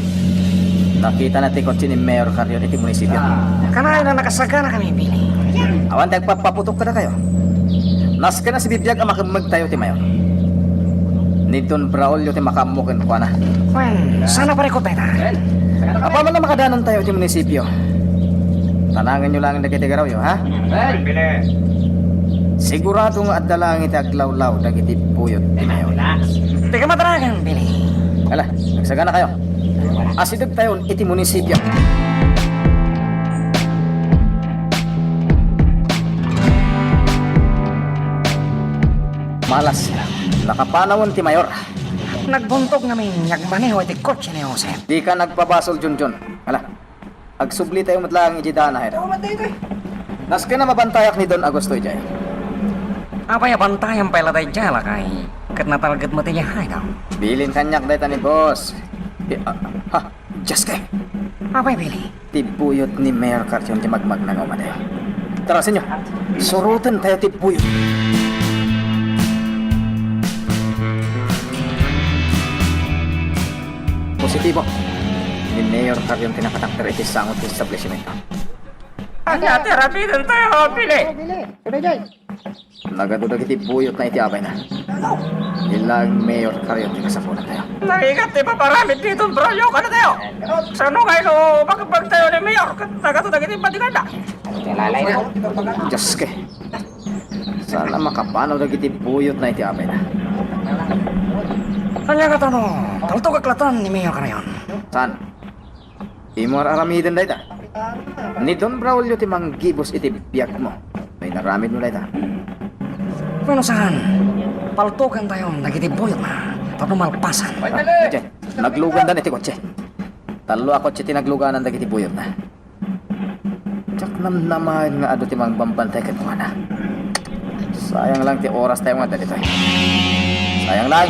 Nakitana ti kotse ni Mayor Carrion iti munisipio. Kanayon a nakasaganakami, Billy. Awan ti agpappaputok kadakayo. Nasken a sibibiag a makemmegtayo ti mayor. Ni Don Braulio ti makaammo kenkuana. Wen, saan a parikut dayta? Apaman a makadanontayo iti munisipio, tanangenyo laeng dagiti garawyo, ha? Sigurado nga adda laeng iti aglawlaw dagiti buyot ti mayor. Dika mataragan, Billy. Ala, agsaganakayo. Asidegtayon iti munisipio. Malas, nakapanawen ti mayor. Nagbuntog ngamin nga agmaneho iti kotse ni Joseph. Dika nagpabasol, Junjun. Ala, agsublitayo met laeng idiay daan a hayda. Nasken a mabantayak ni Don Augusto idiay. Apay a bantayam pay la daydiay, lakay? Ket natalget met idiay hayda. Bilin kaniak dayta ni boss. Di, ah, ha, Dios kay. Apay, Billy? Ti buyot ni Mayor Carrion ti magmagna nga umadayo. Tara, senyor. Surotentayo ti buyot. Positibo. Ni Mayor Carrion ti nakatakder iti sango ti establishmento. Ania ti aramidentayo, Billy? Nagadu dagiti buyotna iti abayna. Ni laeng Mayor Carrion ti kasapulantayo. Narigat ti paparamid ni Don Braulio kadatayo. Sano nga ino bagbagtayo ni Mayor ket nagadu dagiti badiganna? Dios kay. Saan a makapanaw dagiti buyotna iti abayna? Ania ngata no, paltogak latta ni Mayor Carrion? Saan? Dimo ar-aramiden dayta. Ni Don Braulio ti manggibus iti biagmo no inaramidmo dayta. Wenno saan, paltogentayon dagiti buyotna tapno malpasan. Diay, naglugandan iti kotse. Tallo a kotse ti nagluganan dagiti buyotna. Diak namnamaen nga adu ti mangbambantay kenkuana. Sayang lang ti orastayo nga adda ditoy. Sayang lang.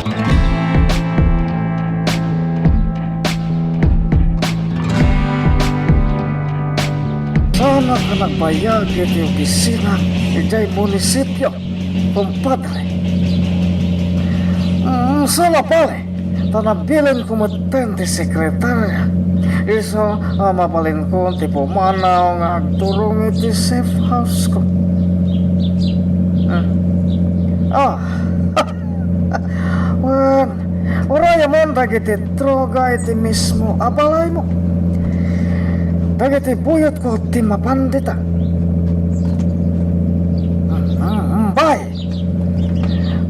Saanak a nagbayag iti opisina idiay munisipio, kumpadre. Mm, saan a pay. Ta nabilinko metten ti sekretaria. Isu a mabalinko ti pumanaw nga agturong iti safe house-ko. Hmm. Ah. Wen, urayemon dagiti droga iti mismo a balaymo. Dagiti buyotko ti mapan dita. Hmm, hmm, hmm, bay.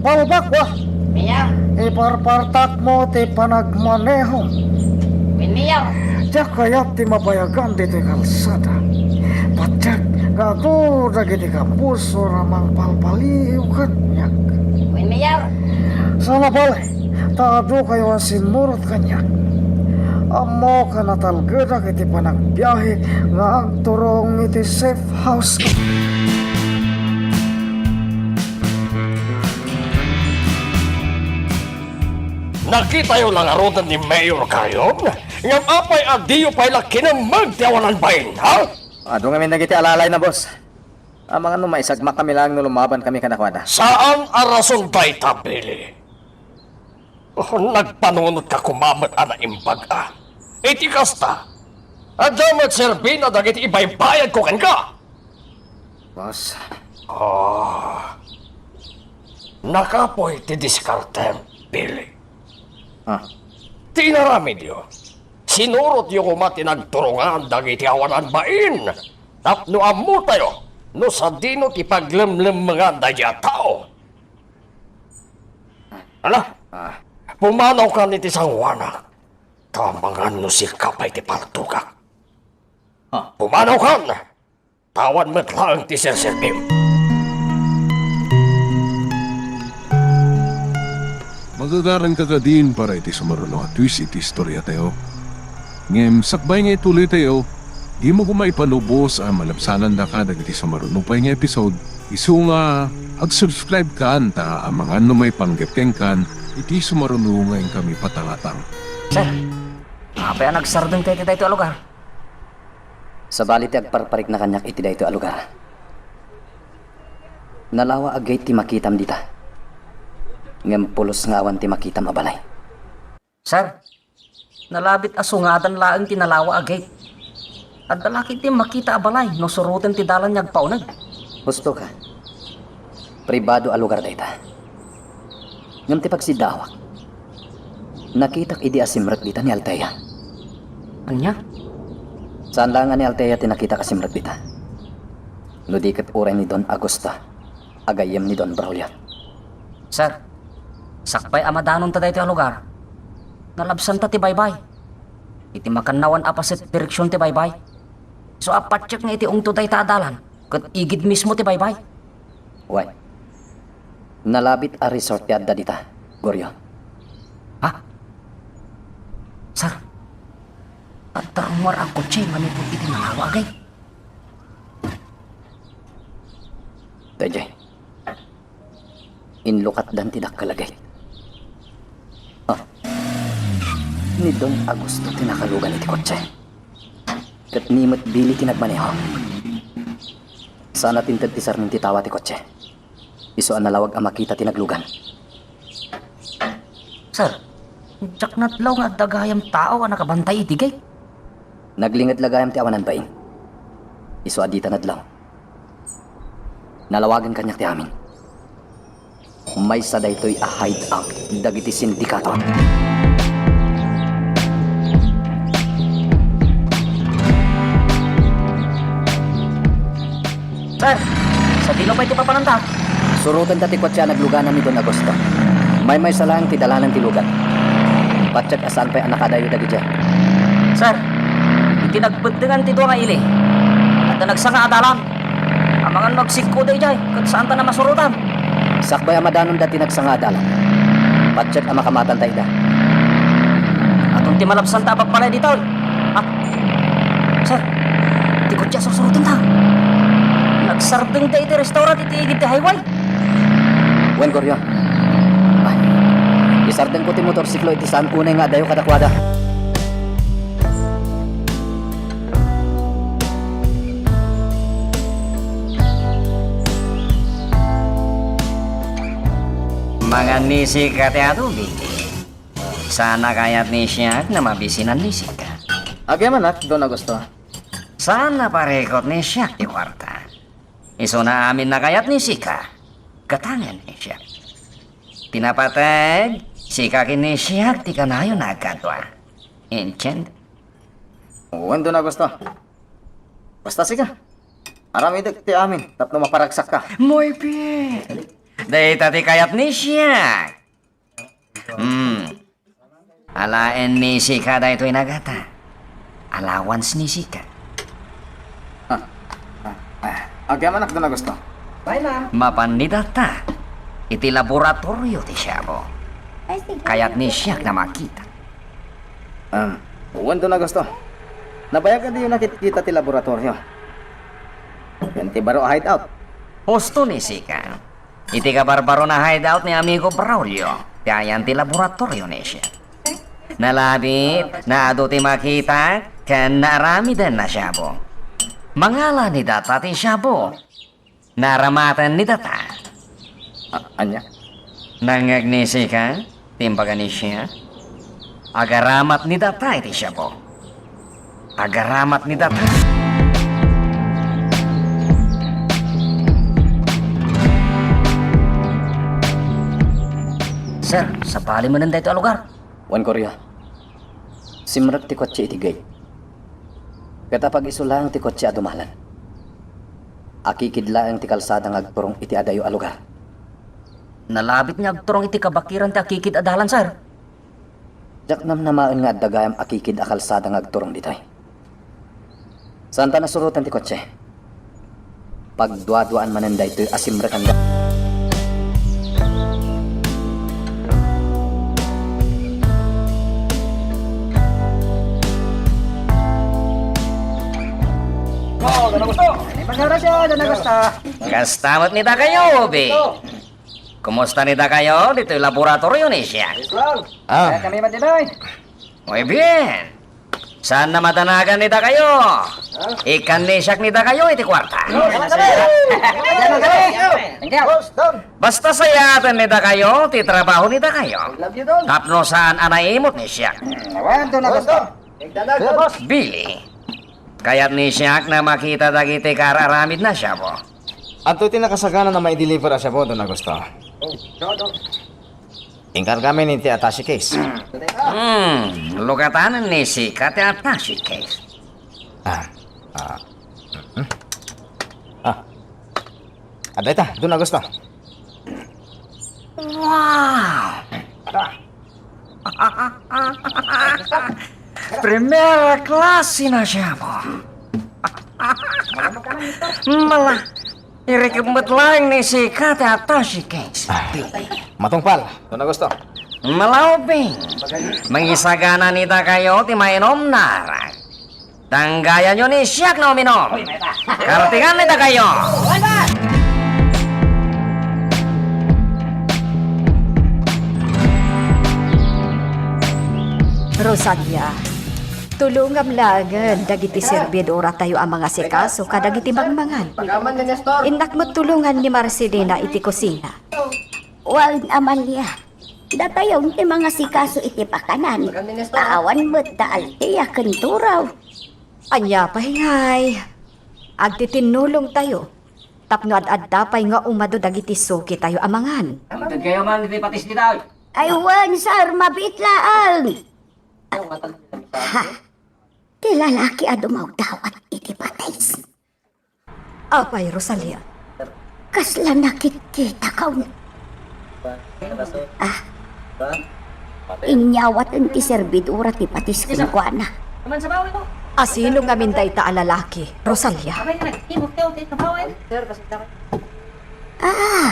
Palbak, wa. Mayor. Iparpartakmo ti panagmanehom. Wen, Mayor. Diak kayat ti mabayagan ditoy kalsada. Patiek nga adu dagiti kabuso a mangpalpaliiw kaniak. Wen, Mayor. Saan a pay, ta adukayo a simmurot kaniak. Ammok a natalgedak iti panagbiahe nga agturong iti safe house. Nakitayo la ngaruden ni Mayor Carion? Ngem apay a diyo pay la kinemmeg ti awanan bain, ha? Adu ngamin dagiti alalayna, boss. Amangan no maisagmak kami laeng no lumaban kami kadakuada. Saan a rason dayta, Billy. Oh, nagpanunotka koma met a naimbag a. Iti kasta, adda met serbina dagiti ibaybayadko kenka. Boss. Oh. Nakapuy ti diskartem, Billy. Ah. Ti inaramidyo, sinurotyo koma ti nagturongan dagiti awanan bain tapno ammotayo no sadino ti paglemlemmengan daydiay a tao. Ala, ah, pumanawkan iti sangoanak, ta amangan no sika pay ti paltogak. Ah. Pumanawkan! Awan met laeng ti serserbim. Magagaranka kadin para iti sumaruno a twist iti istoriatayo. Ngem sakbay nga ituloytayo, dimo koma ipalubos a malabsanandaka dagiti sumaruno pay nga episode, isu nga ag-subscribe kan ta amangan no maipanggep kenkan iti sumaruno nga inkami patangatang. Sir, apay a nagsardeng tayo daytoy a lugar? Sabali ti agparparikna kaniak iti daytoy a lugar. Nalawa a gate ti makitam dita. Ngem pulos nga awan ti makitam a balay. Sir, nalabit a sungadan laeng ti nalawa a gate. Adda la ketdi makita a balay no suroten ti dalan nga agpauneg. Husto ka. Pribado a lugar dayta. Ngem ti pagsiddaawak, nakitak idi a simrek dita ni Althea. Ania? Saan laeng a ni Althea ti nakitak a simrek dita. No di ket uray ni Don Augusto a gayyem ni Don Braulio. Sir, sakbay a madanonta daytoy a lugar, nalabsanta ti baybay. Iti makannawan a paset direksion ti baybay, isu a patiek nga iti ungto dayta a dalan, ket igid mismo ti baybay. Wen, nalabit a resort ti adda dita, Goryo. Ha? Sir, adda rummuar a kotse manipud iti nalawa a gate. Daydiay. Inlukatdan ti dakkel a gate. Ah. Ni Don Augusto ti nakalugan iti kotse. Ket ni met Billy ti nagmaneho. Saan a tinted ti sarming ti tawa ti kotse. Isu a nalawag a makita ti naglugan. Sir, diak nadlaw nga adda gayam tao a nakabantay iti gate. Naglinged la gayam ti awanan bain. Isu a dita nadlaw. Nalawagen kaniak ti amin. Maysa daytoy a hideout dagiti sindikato. Sir, sadino pay ti papananta? Surotenta ti kotse a nagluganan ni Don Augusto. Maymaysa laeng ti dalanen ti lugan. Patiek a saan pay a nakadayo dagidiay. Sir, iti nagbeddengan ti dua nga ili, adda nagsanga a dalan. Amangan no agsikkoda idiay, ket saanta a masurotan. Sakbay a madanonda ti nagsanga a dalan, patiek a makamatanta ida. Adun ti malabsanta a pagbalay ditoy. Ah, sir, ti kotse a sursurotenta. Nagsardengda iti restaurant iti igid ti highway. Wen, Goryo. Ay, isardengko ti motorsiklo iti saan unay nga adayo kadakuada. Mangan ni sika ti adu, Biggie. Saan a kayat ni siak nga mabisinan ni sika. Agyamanak, Don Augusto. Saan a parikut ni siak ti kuarta. Isuna amin a kayat ni sika. Gatangen ni siak. Ti napateg, sika ken ni siak ti kanayon a agkadua. Entiende? Wen, Don Augusto. Basta sika. Aramidek ti amin tapno maparagsakka. Muy bien. Dayta ti kayat ni siak. Hmm. Alaen ni sika daytoy nagata. Allowance ni sika. Ah, ah, ah. Agyamanak, Don Augusto. Bye, ma'am. Mapan ni data iti laboratorio ti Shabu. Kayat ni siak nga makita. Um, Wen, Don Augusto. Nabayag a diyo nakitkita ti laboratorio. Ken ti baro a hideout. Husto ni Sika. Iti kabarbaro a hideout ni amigo Braulio, ti ayan ti laboratorio ni Sika. Nalabit, naadu ti makita, ken naaramiden a siabo. Mangala ni data ti siabo. Naaramaten ni data. A-, ania? Nangngeg ni Sika, ti imbaga ni Sika. Agaramat ni data iti siabo. Agaramat ni data. Sir, sabali manen daytoy a lugar. Wen, Corio. Simrek ti kotse iti gate. Ket apag-isu laeng ti kotse a dumalen. Akikid laeng ti kalsada nga agturong iti adayo a lugar. Nalabit nga agturong iti kabakiran ti akikid a dalan, sir. Diak namnamaen nga adda gayam akikid a kalsada nga agturong ditoy. Saanta nasuroten ti kotse. Pagduaduaan manen daytoy a simrekanda. Oh, Don Augusto! Ay, magarasya, Don Augusto! Kasta met ni dakayo, Bi. Kumusta ni dakayo ditoy laboratorio ni Siak? Ayos lang. Ah. Kaya kami man din, ay. Muy bien. Saan na madanagan ni dakayo? Ikkan ni Siak ni dakayo iti kuarta. Thank you. Basta sayaten ni dakayo ti trabaho ni dakayo. Love you, Don. Tapno saan a naimot ni Siak. Hmm, awan, Don Augusto. Thank you, Don. Billy, kayat ni Siak a makita dagiti kaar-aramid na siabo. Adtoy ti nakasagana a maideliver a siabo, Don Augusto. Oh, no, no. Inkargami iti attache case. Hmm, lukatanen ni Sika ti attache case. Ah, ah, mm, ah. Adda ita, Don Augusto. Wow! Primera klase na siya mo. Mala, irikib met laeng ni Sika ti attache case. Ah, matungpal, Don Augusto. Malauping, mangisagana ni dakayo ti mainom a arak. Tanggayanyo ni Siak a uminom. Kartingan ni dakayo. Rosalia, tulongam laengen dagiti servidoratayo a mangasikaso kadagiti mangmangan. Innak met tulongan ni Marcelina iti kusina. Wen, Amalia, datayon ti mangasikaso iti pakanan. Awan met da Althea ken Turaw. Ania pay ngay, agtitinnulongtayo tapno ad-adda pay nga umadu dagiti sukitayo a mangan. Agtedkayo, ma'am, iti patis dita. Ay, wen, sir, mabiit laeng. Ha? Ti lalaki a dumawdawat iti patis. Apay, Rosalia? Kasla nakitkitakon. Ah, inyawaten ti servidora ti patis kenkuana. Asino ngamin dayta a lalaki, Rosalia? Ah,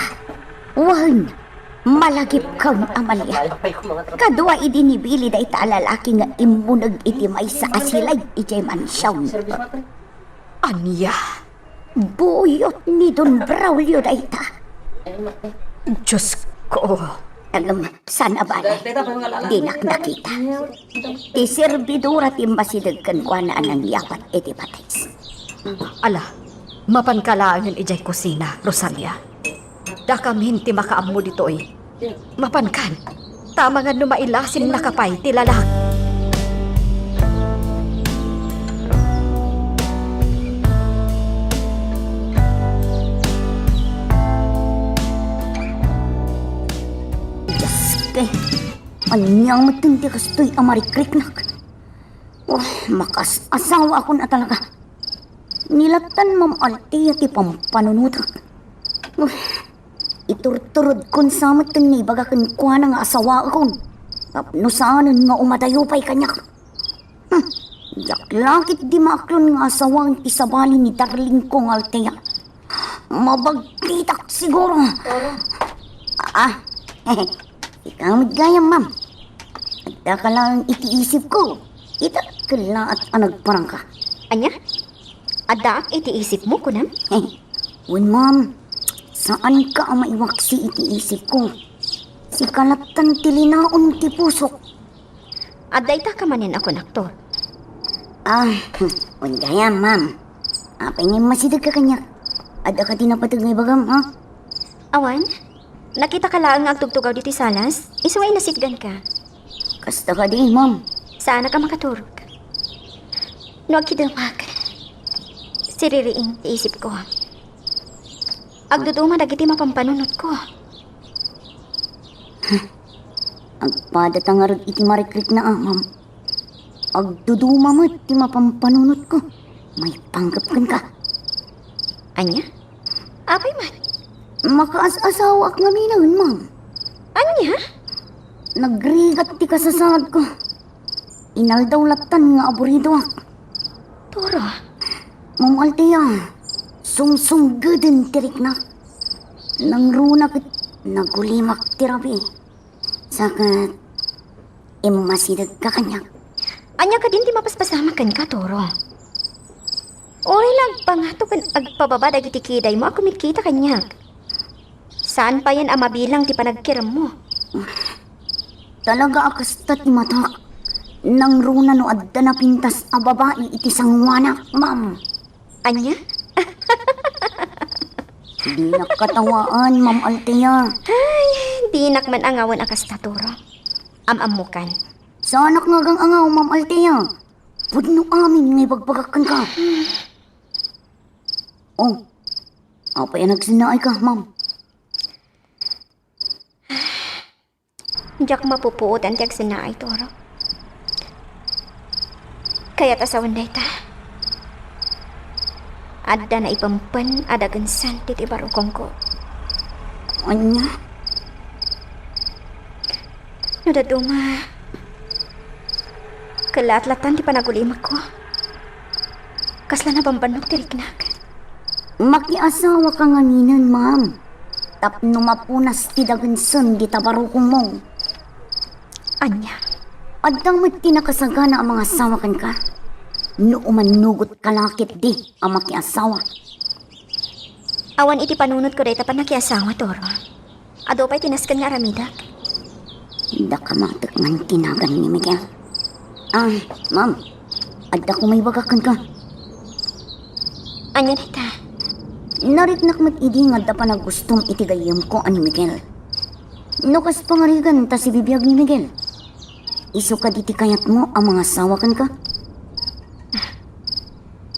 wen, malagipkon, Amalia. Kadua idi ni Billy dayta a lalaki nga immuneg iti maysa a silay idiay mansion. Ania? Buyot ni Don Braulio dayta. Diyos ko. Ngem, saan a bale, dinak nakita. Ti servidora ti immasideg kenkuana a nangyawat iti patis. Ala, mapanka laengen idiay kusina, Rosalia. Dakamin ti makaammo ditoy. Mapankan, ta amangan no mailasinnaka pay ti lalaki. Diyos ko, ania met ti kastoy a marikriknak? Oh, makas-asawaakon a talaga. Ni lattan Ma'am Althea ti pampanunotak. Oh, iturturodkon sa met nga ibaga kenkuana nga asawaakon. Tapno saanen nga umadayo pay kaniak. Hmm, diak la ketdi maaklon nga asawaen ti sabali ni darlingko nga Althea. Mabagtitak siguro. Ah, ikaw met gayam, ma'am. Addaka laeng iti isipko. Ita, kellaat a nagparangka. Ania? Addaak iti isipmo, kunam? Wen, ma'am. Saanka a maiwaksi iti isipko. Sika lattan ti linaon ti pusok. Adda ita ka manen a kunak, Toro. Ah, wen gayam, ma'am. Apay nga immasidegka kaniak? Adda kadi napateg nga ibagam, ha? Awan, nakitaka laeng nga agtugtugaw ditoy salas, isu nga inasitganka. Kasta kadi, ma'am. Saanak a makaturog. No agkidemak, siririing ti isipko. Agduduma dagiti mapampanunotko. Agpadata ngarud iti marikrikna, a, ma'am. Agduduma met ti mapampanunotko. Maipanggep kenka. Ania? Apay man? Makaas-asawaak ngaminen, ma'am. Ania? Nagrigat ti kasasaadko. Inaldaw lattan nga aburidoak. Toro. Ma'am Althea, sungsunggeden ti riknak. Nangruna ket nagulimak ti rabii. Sa ket, immasidegka kaniak. Ania kadin ti mapaspasamak kenka, Toro? Uray la agpangato ken agpababa dagiti kidaymo a kumitkita kaniak. Saan payen a mabilang ti panagkiremmo. Talaga a kasta ti matak. Nangruna no adda napintas a babai iti sanguanak, ma'am. Ania? Dinak katawaan, Ma'am Althea. Ay, dinak man angawen a kasta, Toro. Am-ammokan. Saanak nga agang-angaw, Ma'am Althea. Pudno amin nga ibagbagak kenka. Oh, apay a nagsennaayka, ma'am? Diak mapupuotan ti agsennaay, Toro. Kayat a sawen dayta. Adda naipempen a dagensan ti, ti barukongko. Ania? No dadduma, kellaat lattan ti panagulimekko. Kasla nabambannok ti riknak. Makiasawaka ngaminen, ma'am, tapno mapunas ti dagensen dita barukongmo. Ania? Adda met ti nakasagana a mangasawa kenka. No umannugotka la ketdi a makiasawa. Awan iti panunotko dayta pannakiasawa, Toro. Adu pay ti nasken nga aramidek. Dakamatko man ti nagan ni Miguel. Ah, ma'am, adda ko maibagak kenka. Ania dayta? Nariknak met idi nga adda panagustom iti gayyemko a ni Miguel. No kas pangarigan ta sibibiag ni Miguel, isu kadi ti kayatmo a mangasawa kenka?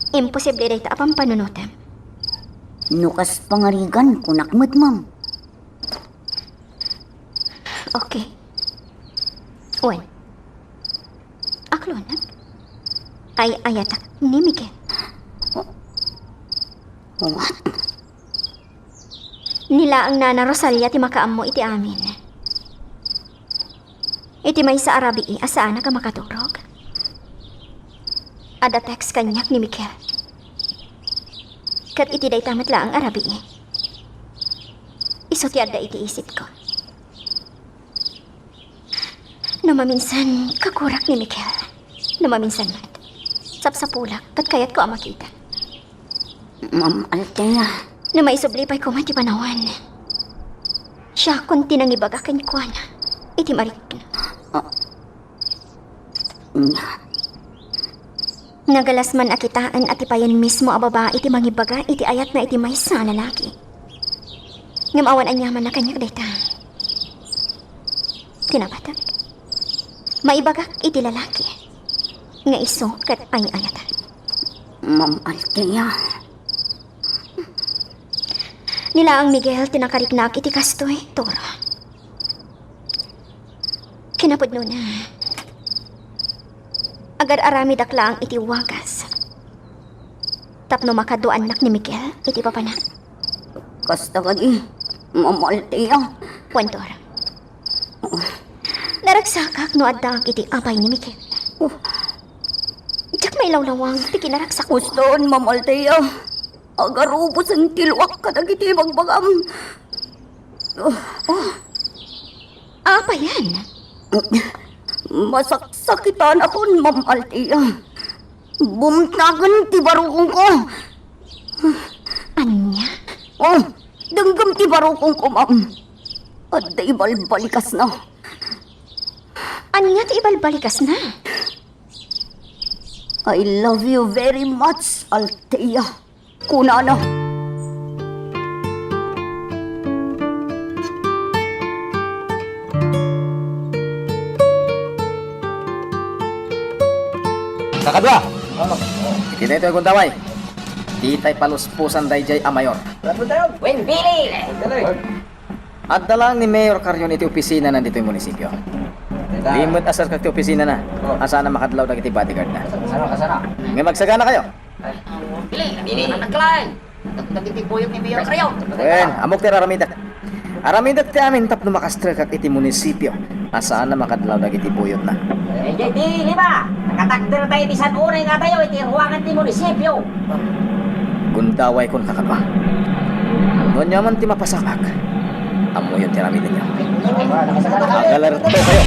Imposible dayta a pampanunotem. No kas pangarigan, kunak met, ma'am. Okay. Wen, aklonak. Ay-ayatak ni Miguel. What? Ni laeng Nana Rosalia ti makaammo iti amin. Iti maysa a rabii a saanak a makaturog, adda text kaniak ni Miguel. Ket iti dayta met laeng a rabii, isu ti adda iti isipko. No maminsan, kagurak ni Miguel. No maminsan met, sapsapulak ket kayatko a makita. Ma'am Althea. No maisubli pay koma ti panawen, siakon ti nangibaga kenkuana iti marikna. Ah. Nagalas man a kitaen a ti payen mismo a babai ti mangibaga iti ayatna iti maysa a lalaki. Ngem awan aniaman a kaniak dayta. Ti nabatek, maibagak iti lalaki nga isu ket ay-ayatak. Ma'am Althea. Ni laeng Miguel ti nakariknaak iti kastoy, Toro. Kinapudnona, agar-aramidak laeng iti wagas tapno makaduaannak ni Miguel iti papanak. Kasta kadi, Ma'am Althea. Wen, Toro. Naragsakak no addaak iti abay ni Miguel. Oh. Diak mailawlawang ti kinaragsakko. Uston, Ma'am Althea. Agarubosen ti luak kadagiti bagbagam. Oh. Oh. Apayen? Masaksakitanakon, Ma'am Althea. Bumtagen ti barukongko. Ania? Oh, denggem ti barukongko, ma'am. Adda ibalbalikasna. Ania ti ibalbalikasna? "I love you very much, Althea," kunana. Kakadua! Iti daytoy gundaway, ditay paluspusan daydiay a mayor. Wen, Billy! Adda laeng ni Mayor Carion iti opisinana ditoy munisipio. Di met aserkak ti opisinana, a saan a makadlaw dagiti bodyguardna. Ngem agsaganakayo. Billy, Billy, nagkalain. Dagiti buyot ni Mayor Carion. Wen, ammok ti aramidek. Aramidek ti amin tapno makastrekak iti munisipio a saan a makadlaw dagiti buyotna. Daydiay ti lima, nakatakder tayo iti san-unay nga tayo iti ruangan ti munisipio. Gundaway kon kakadua. No ania man ti mapasamak, ammoyon ti aramidenyo. Agalarto kayo.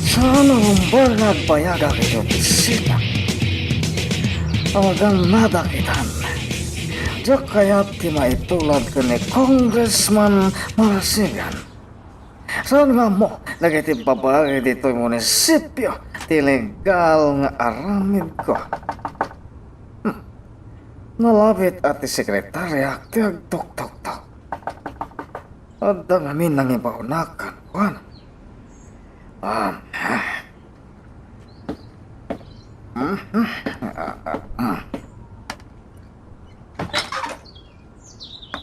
Saan a rumbeng nga agbayagak iti opisina. Awagan nada kitan. Diak kayat ti maitulad ken ni Congressman Marasigan. Saan nga ammo dagiti babai ditoy munisipio ti legal nga aramidko. Hmm. Nalabit a ti sekretariak ti agtuktoktok. Adda ngamin nangibaonak kenkuana. Ah.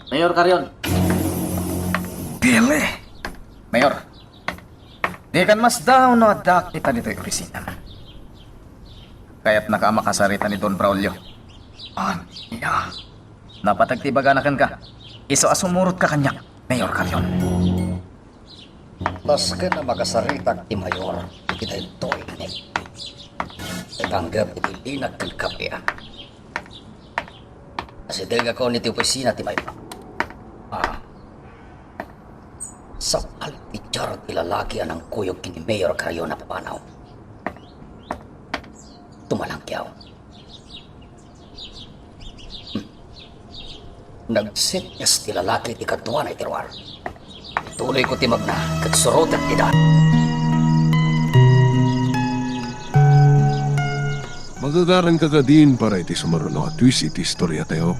Mayor Carion. Billy! Mayor, dikan masdaw no adda kita ditoy opisina. Kayatnaka a makasarita ni Don Braulio. Ania? Napateg ti ibagana kenka. Isu a sumurotka kaniak, Mayor Carion. Masken a makasaritak ti mayor iti daytoy, ipanggep iti linak ken kapian. Asidegakon iti opisina ti mayor. Ah. Sakbay ti diaro ti lalaki a nangkuyog ken ni Mayor Carion a panaw. Tumalangkiaw. Hmm. Nagsenyas ti lalaki iti kaduana iti ruar. Ituloyko ti magna ket surotek ti daan. Magagaranka kadin para iti sumaruno a twist iti istoriatayo.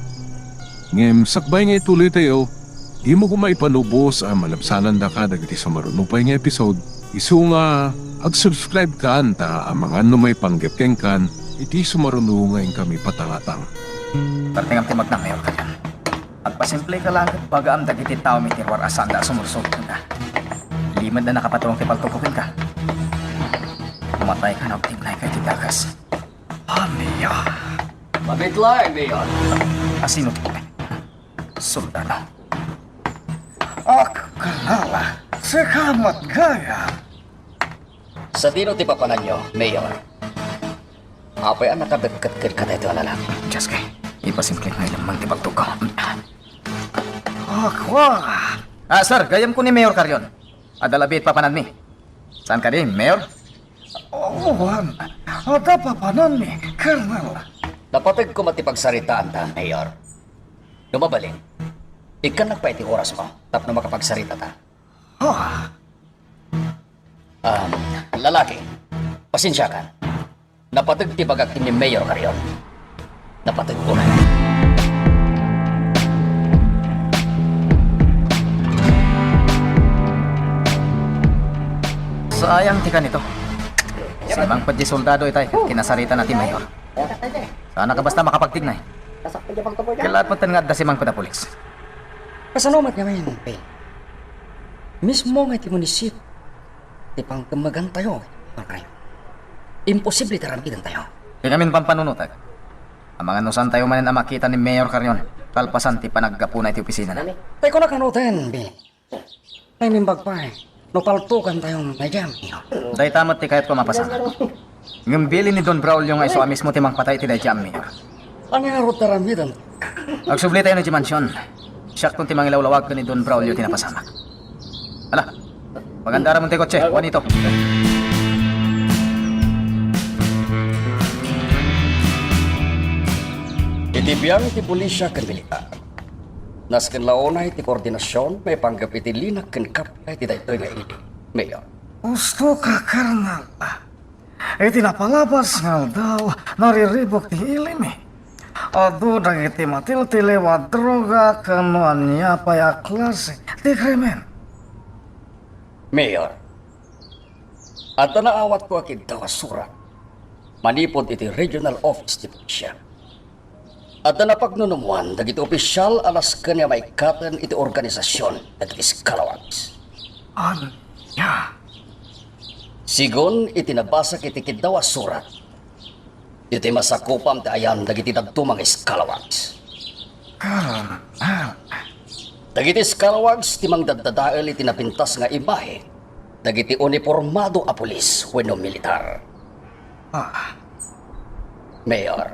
Ngem sakbay nga ituloytayo, dimo koma ipanubos a malabsanandaka dagiti sumaruno pay nga episode. Isu nga, ag-subscribe kan ta amangan no maipanggep kenkan iti sumaruno nga inkami patangatang. Pertingam ti magna, Mayor Carion. Agpasimpleka laeng ket bagaam dagiti taom iti ruar a saanda a sumursugot kenka. Limed a nakapatuang ti paltogko kenka. Matayka no agtignayka iti dagas. Ania? Mabiit laeng, Mayor. Asino ti soldado? Ak, kalala, sika met gayam. Sadino ti papananyo, Mayor? Apay a nakadekket kenka daytoy a lalaki? Dios kay, ipasimplek nga ilamang ti pagtugko. Akwa! Ah, sir, gayyemko ni Mayor Carion. Adda labi iti papananmi. Saan kadi, Mayor? Wen, adda papananmi, Colonel. Napateg koma ti pagsaritaanta, Mayor. No mabalin, ikkannak pay ti orasmo tapno makapagsaritata. Ah. Um, lalaki, pasensiakan. Napateg ti bagak ken ni Mayor Carion. Napateg unay. Sayang ti kanito. Simangpet ti soldado itay ket kinasaritana ti mayor. Saanka basta makapagtignay. Ket laat metten nga adda simangpet a pulis. Kasano met ngamin, Ping? Mismo nga iti munisipio ti panggemmegantayo, Mayor Carion. Imposible ti aramidentayo. Ti ngamin pampanunotek. Amangan no saantayo manen a makita ni Mayor Carion kalpasan ti panaggapuna iti opisinana. Tay kuna kano ten, Ping. Ay, naimbag pay no paltogantayon daydiay a mayor. Dayta met ti kayatko a mapasamak. Ngem bilin ni Don Braulio nga isu a mismo ti mangpatay iti daydiay a mayor. Ania ngarud ti aramiden? Agsubli tayo na di mansion. Siakton ti mangilawlawag ken ni Don Braulio ti napasamak. Ala, pagandaramon ti kotse, Juanito. Iti biang ti pulisya ken militar, nasken la unay ti koordinasion maipanggep iti linak ken kappia iti daytoy nga ili, Mayor. Usto ka, Colonel. Iti napalabas nga aldaw, nariribuk ti ilimi. Adu dagiti matiltiliw a droga ken no ania pay a klase ti krimen. Mayor, adda naawatko a kiddaw a surat manipud iti regional office ti pulisya. Adda napagnunumoan dagiti opisial a nasken nga maikkaten iti organisasion dagiti scalawags. Ania? Sigun iti nabasak iti kiddaw a surat, ditoy masakupam ti ayan dagiti dadduma nga scalawags. Colonel. Dagiti scalawags ti mangdaddadael iti napintas nga imahe dagiti unipormado a pulis wenno militar. Ah. Mayor,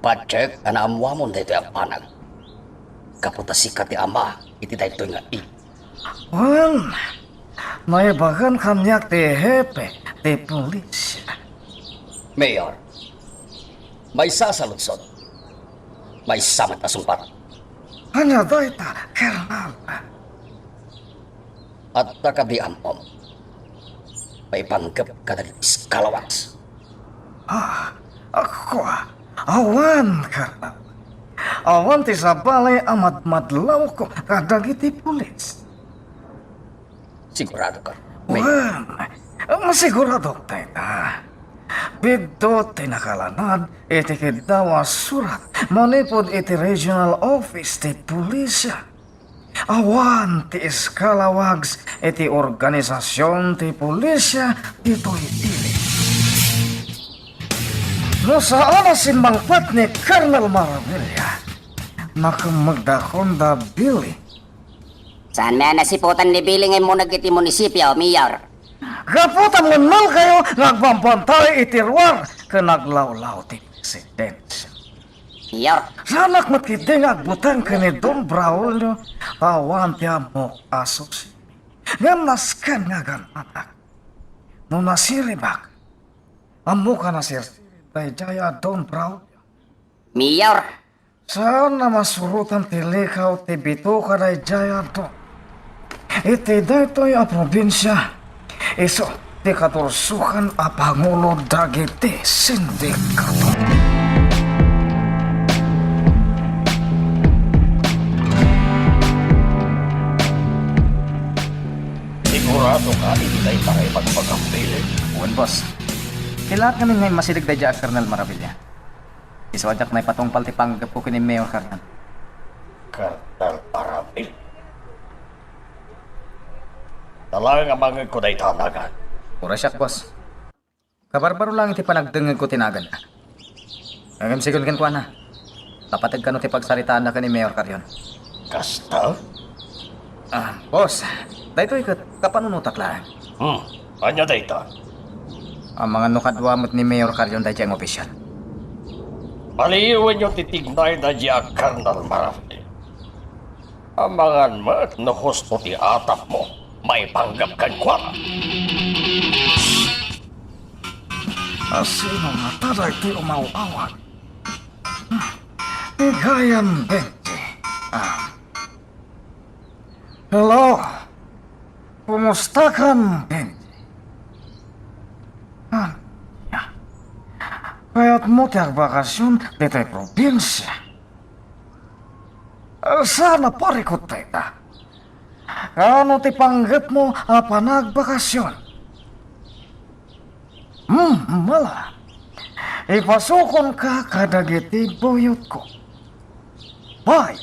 patiek a naammuamon daytoy a banag. Gapu ta sika ti ama iti daytoy nga ili. Wen, naibagan kaniak ti hepe ti pulisya. Mayor, maysa a saludsod. Maysa met a sungbat. Ania dayta, Colonel? Adda kadi ammom maipanggep kadagiti scalawags? Ah, ako, awan, Colonel. Awan ti sabali a madmadlawko kadagiti pulis. Sigurado ka? Wen, masiguradok dayta. Biddut ti nakalanad iti kiddaw a surat manipud iti regional office ti pulisya. Awan ti scalawags iti organisasion ti pulisya ditoy ili. No saan a simmangpet ni Colonel Maravilla, nakemmegdakon da Billy. Saan met a nasiputan ni Billy nga immuneg iti munisipio, Mayor? Gapu ta mennalkayo nga agbambantay iti ruar ken aglawlaw ti presidensya. Mayor. Saanak met ketdi nga agbuteng ken ni Don Braulio ta awan ti ammok a susi. Ngem nasken nga agan-anak. No nasiribak, ammok a nasirsirib daydiay a Don Braulio. Mayor. Saan a masurotan ti likaw ti bitoka daydiay a Don. Iti daytoy a probinsia, isu ti kadursokan a pangulo dagiti sindikato. Sigurado ka iti dayta nga ibagbagam, Billy? Wen, boss. Kailangan ngamin nga immasideg daydiay a Colonel Maravilla. Isu a diak naipatungpal ti panggepko ken ni Mayor Carrion. Colonel Maravilla? Talaga nga mangngegko dayta a nagan. Uray siak, boss. Kabarbaro laeng ti panagdengngegko ti naganna. Ngem sigun kenkuana, napateg kano ti pagsaritaanna ken ni Mayor Carrion. Kasta? Ah, boss, daytoy ket kapanunotak laeng. Hmm, ania dayta? Amangan no kadua met ni Mayor Carrion daydiay nga opisyal. Paliiwenyo ti tignay daydiay a Colonel Maravilla. Amangan met no husto ti atapmo maipanggep kenkuana. A, sino ngata daytoy umaw-awag? Ti gayam, Benji. Ah. Hello. Kumustakan, Benji? Ah, ya. Kayatmo ti agbakasyon ditoy probinsia? Saan a parikut dayta? Kaano ti panggepmo a panagbakasyon? Hmm, mala. Ipasukonka kadagiti buyotko. Bye.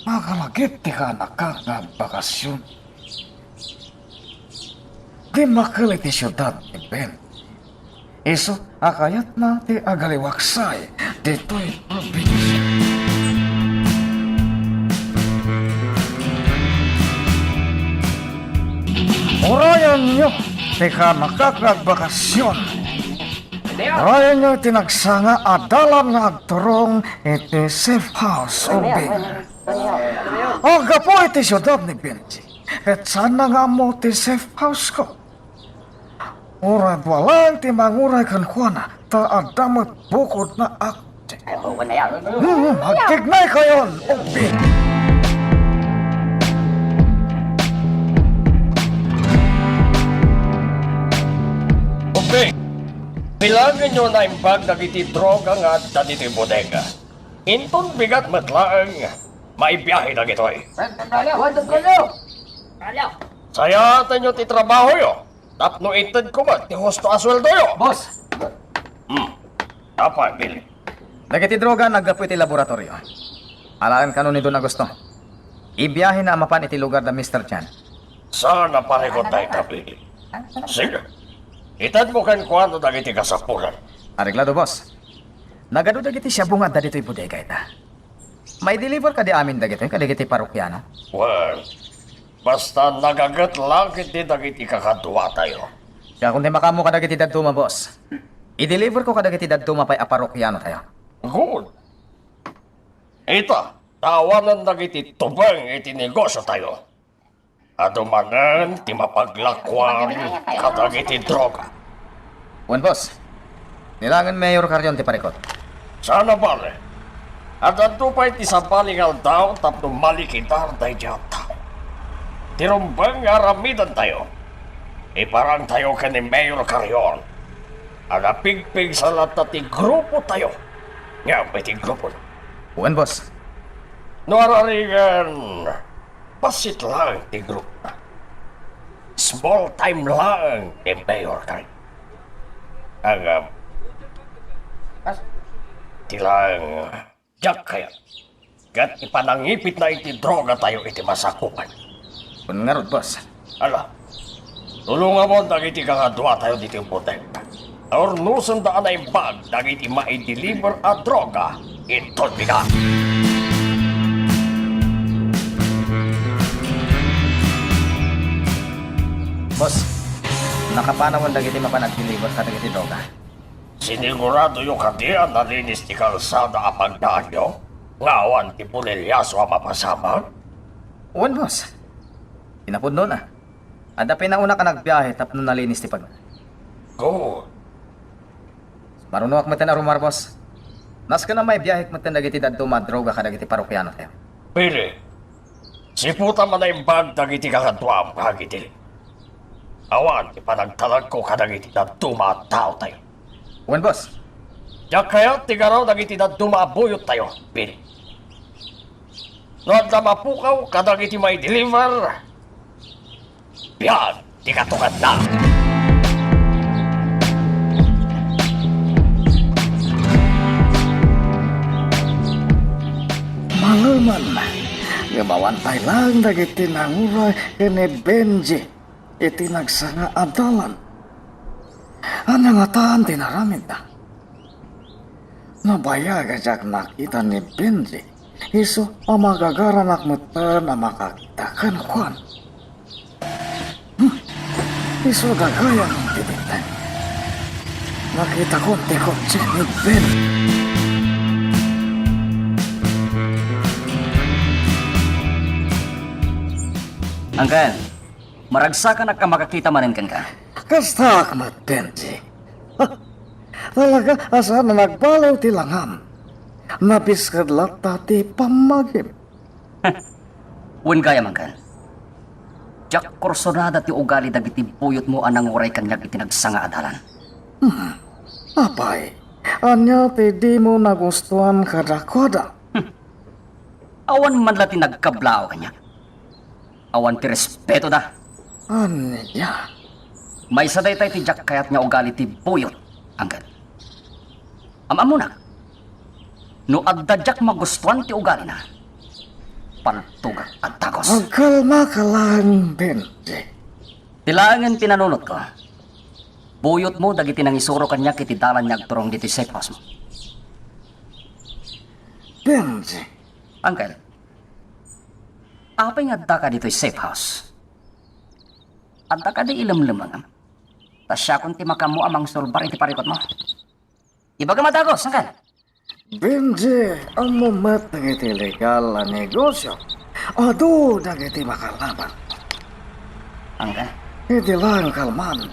Makalagip ti kaanakak nga agbakasyon. Dimmakkel iti siudad ti Ben. Isu a kayatna ti agaliwaksay ditoy probinsia. Urayenyo ti kaanakak nga agbakasyon. Uray nga iti nagsanga a dalan nga agturong iti safe house, Obing. Aggapu iti siudad ni Benji, ket saanna nga ammo ti safe house ko. Uray dua laeng ti manguray kenkuana, ta adda met bukodna a kotse. Hmm, agtignay kayon, Obing! Obing! Bilangenyo naimbag dagiti droga nga adda ditoy bodega. Inton bigat met laeng, maibiahe dagitoy. Sayatenyo ti trabahoyo tapno itedko met ti husto a sueldoyo. Boss! Hmm. Apay, Billy? Dagiti droga naggapu iti laboratorio. Alaen kano ni Don Augusto. Ibiahena a mapan iti lugar da Mister Chan. Saan a parikut dayta, Billy? Sige. Itedmo kenkuana dagiti kasapulan. Areglado, boss. Nagadu dagiti shabu nga adda ditoy bodega ita. Mai-deliver kadi amin dagitoy kadagiti parokiano? Well, basta nagaget lang iti dagiti kakaduatayo. Siakon ti makaammo kadagiti dadduma, boss. I-deliver ko kadagiti dadduma pay a parokianotayo. Good. Ita, ta awanen dagiti tubeng iti negosiotayo. Adu manen ti mapaglakuan kadagiti droga. Wen, boss. Ni laengen Mayor Carion ti parikut. Saan a bale. Adda pay ti sabali nga aldaw tapno malikidar daydiay a tao. Ti rumbeng nga aramidantayo, iparangtayo ken ni Mayor Carion a napigpigsa latta ti grupotayo ngem iti grupona. Wen, boss. No ararigan, bassit laeng ti grupona. Small time laeng ti Mayor Carion. Ngem, ti laeng diak kayat ket ipanangipitna iti drogatayo iti masakupan. Wen ngarud, boss. Ala, tulongamon dagiti kakaduatayo ditoy bodega. Urnosenda a naimbag dagiti mai-deliver a droga inton bigat. Boss, nakapanawen dagiti mapan ag-deliver kadagiti droga. Siniguradoyo kadi a nalinis ti kalsada a pagdaanyo nga awan ti bulilyaso a mapasamak? Wen, boss. Kinapudnona, adda pinaunak a nagbiahe tapno nalinis ti pag- Good. Marunoak metten a rumar, boss. Nasken a maibiahek metten dagiti dadduma a droga kadagiti parokianotayo. Pili, siputam a naimbag dagiti kakaduam nga agidi. Awan ti panagtalagko kadagiti dadduma a taotayo. Wen, boss. Diak kayat ti garaw dagiti dadduma a buyottayo, Pili. No adda mapukaw kadagiti mai-deliver, biag ti katukedna. Malemen, ngem awan pay laeng dagiti nanguray ken ni Benji iti nagsanga a dalan. Ania ngatan ti naramidda? Nabayag a diak nakita ni Benji, isu a magagaranak metten a makakita kenkuana. Hmm, isu gagayan ti bintana. Nakitakon ti kotse ni Ben. Uncle, maragsakanak a makakita manen kenka. Kastaak met, Benji. Talaga a saan a nagbaliw ti langam. Nabisked latta ti pammagim. Wen gayam, Uncle. Diak kursunada ti ugali dagiti buyotmo a nanguray kaniak iti nagsanga a dalan. Hmm. Apay, ania ti dimo nagustuan kadakuada? Hmm. Awan man la ti nagkablaaw kaniak. Awan ti respetoda. Ania? Maysa dayta iti diak kayat nga ugali ti buyot, Uncle. Am-ammonak, no adda diak magustuan ti ugalina, paltogak a dagus. Agkalmaka laeng, Benji. Ti laengen ti nanunotko, buyotmo dagiti nangisuro kaniak iti dalan nga agturong ditoy safe house-mo. Benji. Uncle, apay nga addaka ditoy safe house? Adda kadi ilemlemengem? Ta siakon ti makaammo a mangsulbar iti parikutmo. Ibagam a dagus, angkan. Benji, ammom met dagiti illegal a negosio? Adu dagiti makalaban. Angkan? Iti laeng kalman,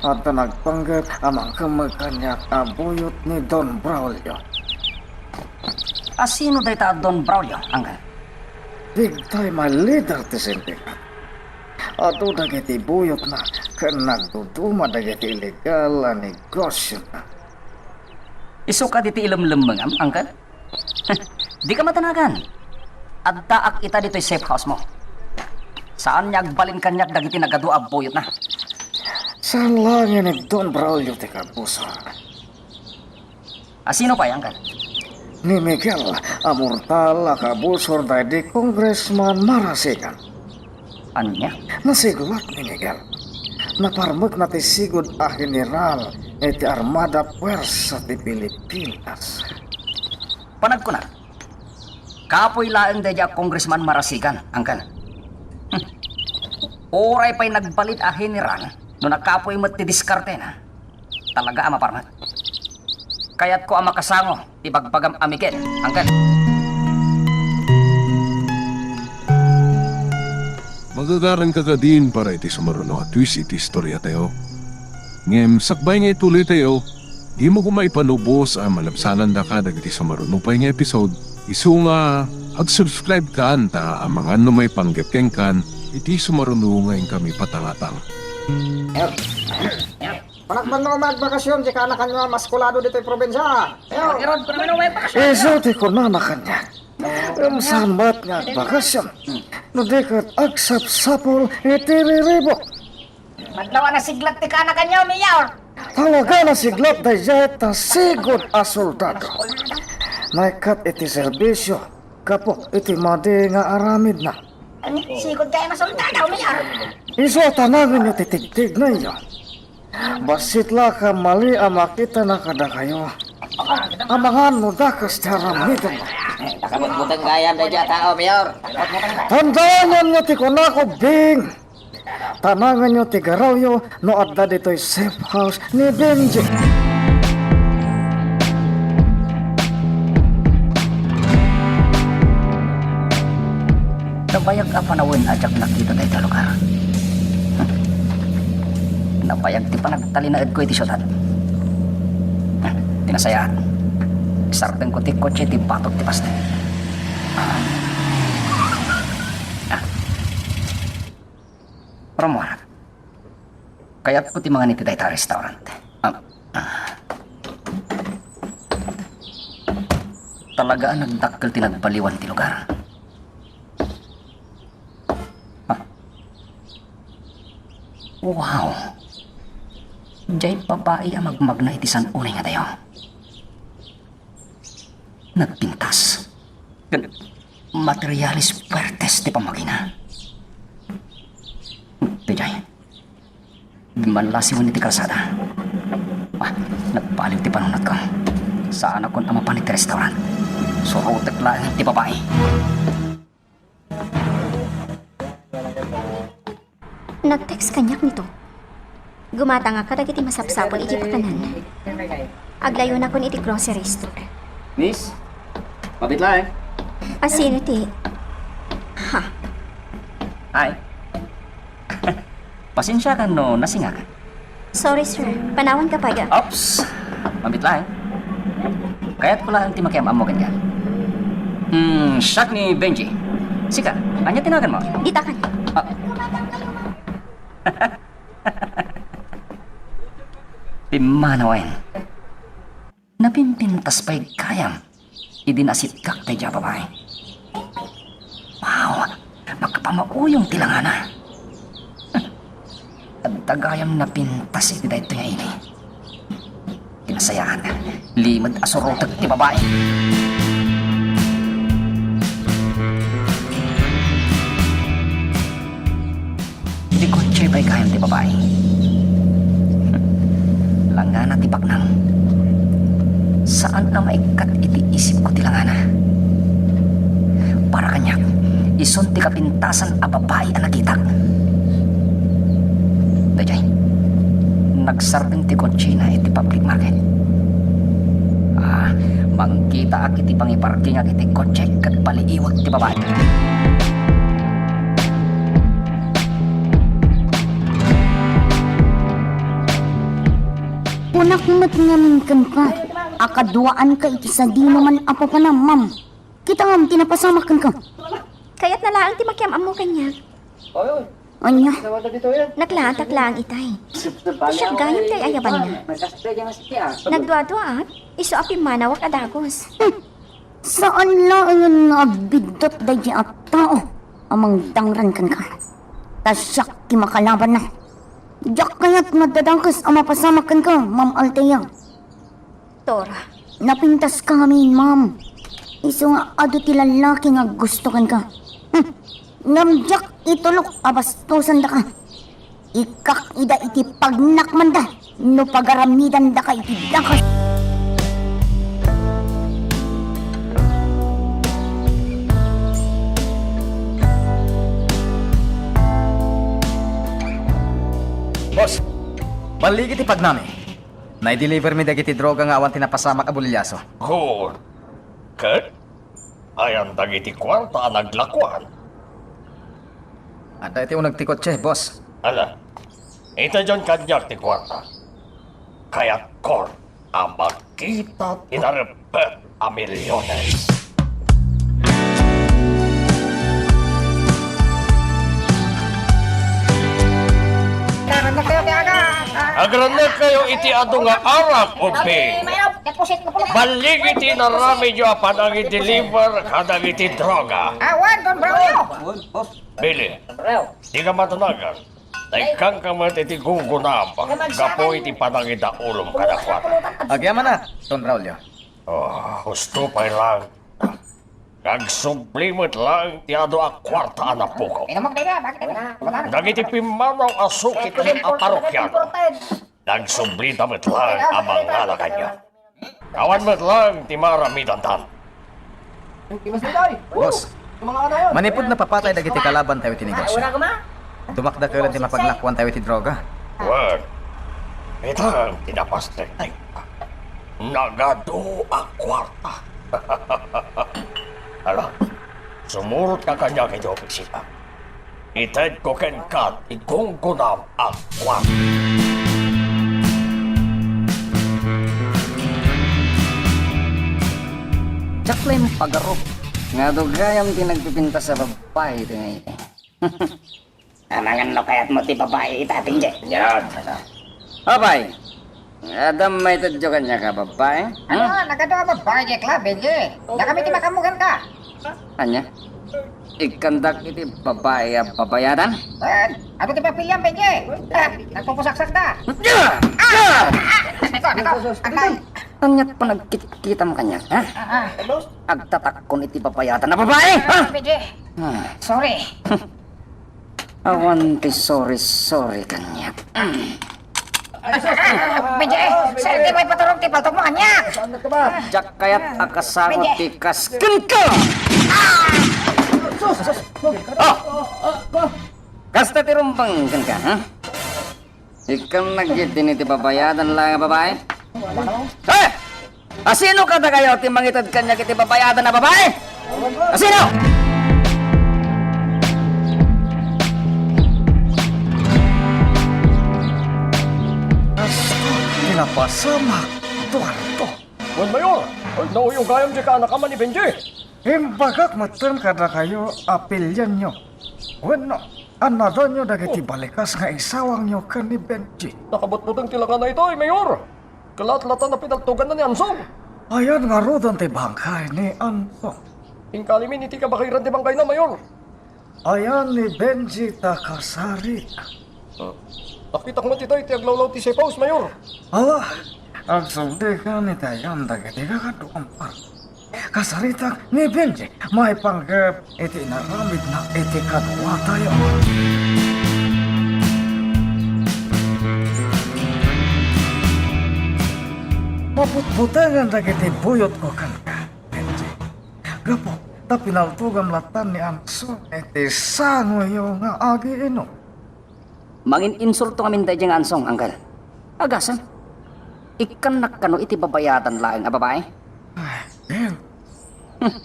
adda nagpanggep a mangkemmeg kaniak a buyot ni Don Braulio. A sino dayta a Don Braulio, angkan? Big time a leader ti sindikat. Adu dagiti buyotna ken nagduduma dagiti illegal a negosiona. Isu kadi ti ilemlemmengam, angkan? Dika madanagan. Addaak ita ditoy safe house mo. Saan nga agbalin kaniak dagiti nagadu a buyotna. Saan laengen ni Don Braulio ti kabusor. A sino pay, angkan? Ni Miguel a mortal a kabusor daydi Congressman Marasigan. Ania? Nasigulat ni Miguel. Naparmekna ti sigud a general iti Armada Puersa ti Pilipinas. Panagkunak, kapuy laeng daydi a Congressman Marasigan, angkan. Hmm. Uray pay nagbalin a general, no nakapuy met ti diskartena, talaga a maparmek. Kayatko a makasango ti bagbagam a Miguel, angkan. Magagaranka kadin para iti sumaruno a twist iti istoriatayo. Ngem sakbay nga ituloytayo, dimo koma ipanubos a malabsanandaka dagiti sumaruno pay nga episode, isu nga ag-subscribe kan ta amangan no maipanggep kenkan iti sumaruno nga inkami patangatang. Panagbanno nga magbakasyon ti kaanakanyo a maskulado ditoy probinsia. Isu ti kunana kaniak. Ngem saan met nga agbakasyon no di ket agsapsapul iti riribuk. Madlaw a nasiglat ti kaanakanyo, Mayor. Talaga nasiglat daydiay ta sigud a soldado. Naikkat iti serbisio gapu iti madi nga aramidna. Ani, sigud kay a soldado, Mayor. Isu a tanangenyo ti tigtignayyo. Bassit la a mali a makitana kadakayo. Amangan no dakes ti aramidem. Nakabutbuteng gayam daydiay a tao, Mayor. Tandaanyo ti kunako, Bing. Tanangenyo ti garawyo no adda ditoy safe house ni Benji. Nabayag a panawen a diak nakita dayta lugar. Nabayag ti panagtalinaedko iti siudad. Ti nasayaat, sardengko ti kotse iti batok ti pasto. Rummuarak. Kayatko ti mangan iti dayta a restaurant. Ah, ah. Talaga a nagdakkel ti nagbaliwan ti lugar. Ah. Wow! Diay babai a magmagna iti san-unay nga dayo. Nagpintas. Ken materialis puertes ti pammagina. Daydiay. Manlasiwen iti kalsada. Ah, nagbaliw ti panunotko. Saanakon a mapan iti restaurant. Surotek laeng ti babai. Nag-text kaniak ni Tot. Gumatangak kadagiti masapsapul iti pakanan. Aglayonakon iti grocery store. Miss, mabit laeng. A sino ti? Ha? Hi. Pasensiakan no nasingak. Sorry, sir. Panawanka pay. Oops! Mabit laeng. Kayatko laeng ti makiam-ammo kenka. Hmm, siak ni Benji. Sika, ania ti naganmo? Ditakan. Ah. Pimmanawen. Napimpintas pay gayam idi nasitkak daydiay a babai. Wow! Makapamauyong ti langana. Adda gayam napintas iti daytoy nga ili. Ti nasayaat, limed a surotek ti babai. Idi kotse pay gayam ti babai. Langana ti baknang. Saan a maikkat iti isipko ti langana. Para kaniak, isun ti kapintasan a babai a nakitak. Daydiay, nagsardeng ti kotsena iti public market. Ti pangiparkingak iti kotse ket paliiwek ti babai. Kunak met ngamin kenka a kaduaanka iti sadinoman a papanam, ma'am. Kita ngem ti napasamak kenka. Kayatna laeng ti makiam-ammo kaniak. Ania? Naklaantak laeng itay. Siak gayam ti ay-ayabanna. Nagduaduaak, isu a pimmanawak a dagus. Hmm. Saan laengen nga agbiddut daydi a tao a mangdangran kenka. Ta siak ti makalabanna. Diak kayat nga dadakes a mapasamak kenka, Ma'am Althea. Tora. Napintaska ngamin, ma'am. Isu nga adu ti lallaki nga gusto kenka. Hmm. Ngem diak itulok a bastosandaka. Ikkak ida iti pagnakmanda no pagaramidandaka iti dakes. Boss, balligi ti pagnami. Naideliver mi dagiti droga nga awan ti napasamak a bulilyaso. Good. Ket? Ayan dagiti kuarta a naglakuan. Adda iti uneg ti kotse, boss. Ala, itedyon kaniak ti kuarta. Kayatkon a makita ti narebbet a milyones. Agrannekkayo iti adu nga arak, ubing. Balligi ti inaramidyo a panangideliver kadagiti droga. Awan, Don Braulio. Billy, dika matanagan. Ikkanka met iti gunggunam gapu iti panangidaulom kadakuada. Agyamanak, Don Braulio. Oh, husto pay laeng. Nagsubli met laeng ti adu a kuarta a napukaw. Dagiti pimmanaw a sukit a parokiano. Nagsublida met laeng a mangala kaniak. Awan met laeng ti maaramidandan. Boss, manipud napapatay dagiti kalabantayo iti negosio, dumakdakelen ti mapaglakuantayo iti droga. Wen, itan ti napasnek. Nagadu a kuarta. Ala, sumurotka kaniak iti opisina. Itedko kenka ti gunggunam a kuarta. Diak la impagarup nga adu gayam ti nagpipintas a babbai iti ngay-ay. Amangan no kayatmo ti babai ita, Benji. Yan. Babbai, adda maitedyo kaniak a babbai? Ano, nagadu a babbai, Jack la, Benji. Dakami ti makamugan ka. Ania? Ikkandak iti babai a babayadan? Eh, adu ti papiliam, Benji. Eh, nagpupusaksakda. Ah! Ah! Nako, nako. Agay. Aniat panagkitkitam kaniak, ha? Ah, ah. Agtatakkon iti babayadan a babai, ha? Benji. Ah. Sorry. Awan ti sorry-sorry kaniak. Benji, saan ti may paturong ti paltokmo kaniak? Diak kayat a kasaro ti kas kenka! Ah! Kasta ti rumbeng kenka, ha? Ikkan nagidin iti babayadan laeng a babai? Eh! Asino kadakayo ti mangited kaniak iti babayadan a babai? Asino? Asko, ti napasamak, Tuanto. Wen, Mayor, ay, nauyo gayam diay kaanakaman ni Benji. Imbagak metten kadakayo a pilianyo. Wenno, annadanyo dagiti balikas nga isawangyo ken ni Benji. Nakabutbuteng ti langana itoy, Mayor. Kalatlatan a pinaltuganna ni Ansong. Ayan ngaruden ti bangkay ni Ansong? Inkalimin iti kabakiran ti bangkayna, Mayor. Ayan ni Benji ta kasari. Ah, nakitak met itoy ti aglawlaw ti safe house, Mayor. Awa, agsubli ken iti ayan dagiti kakaduam. Kasaritak ni Benji maipanggep iti inaramidna iti kaduatayo. Mabutbutengen dagiti buyotko kenka, Benji. Gapu ta pinaltugam latta ni Ansong iti sangoyo nga agiinum. Mangin-insulto ngamin daydiay nga Ansong, Uncle. Agasem, ikkannak kano iti babayadan laeng a babai? Ay, Bill, Hmm.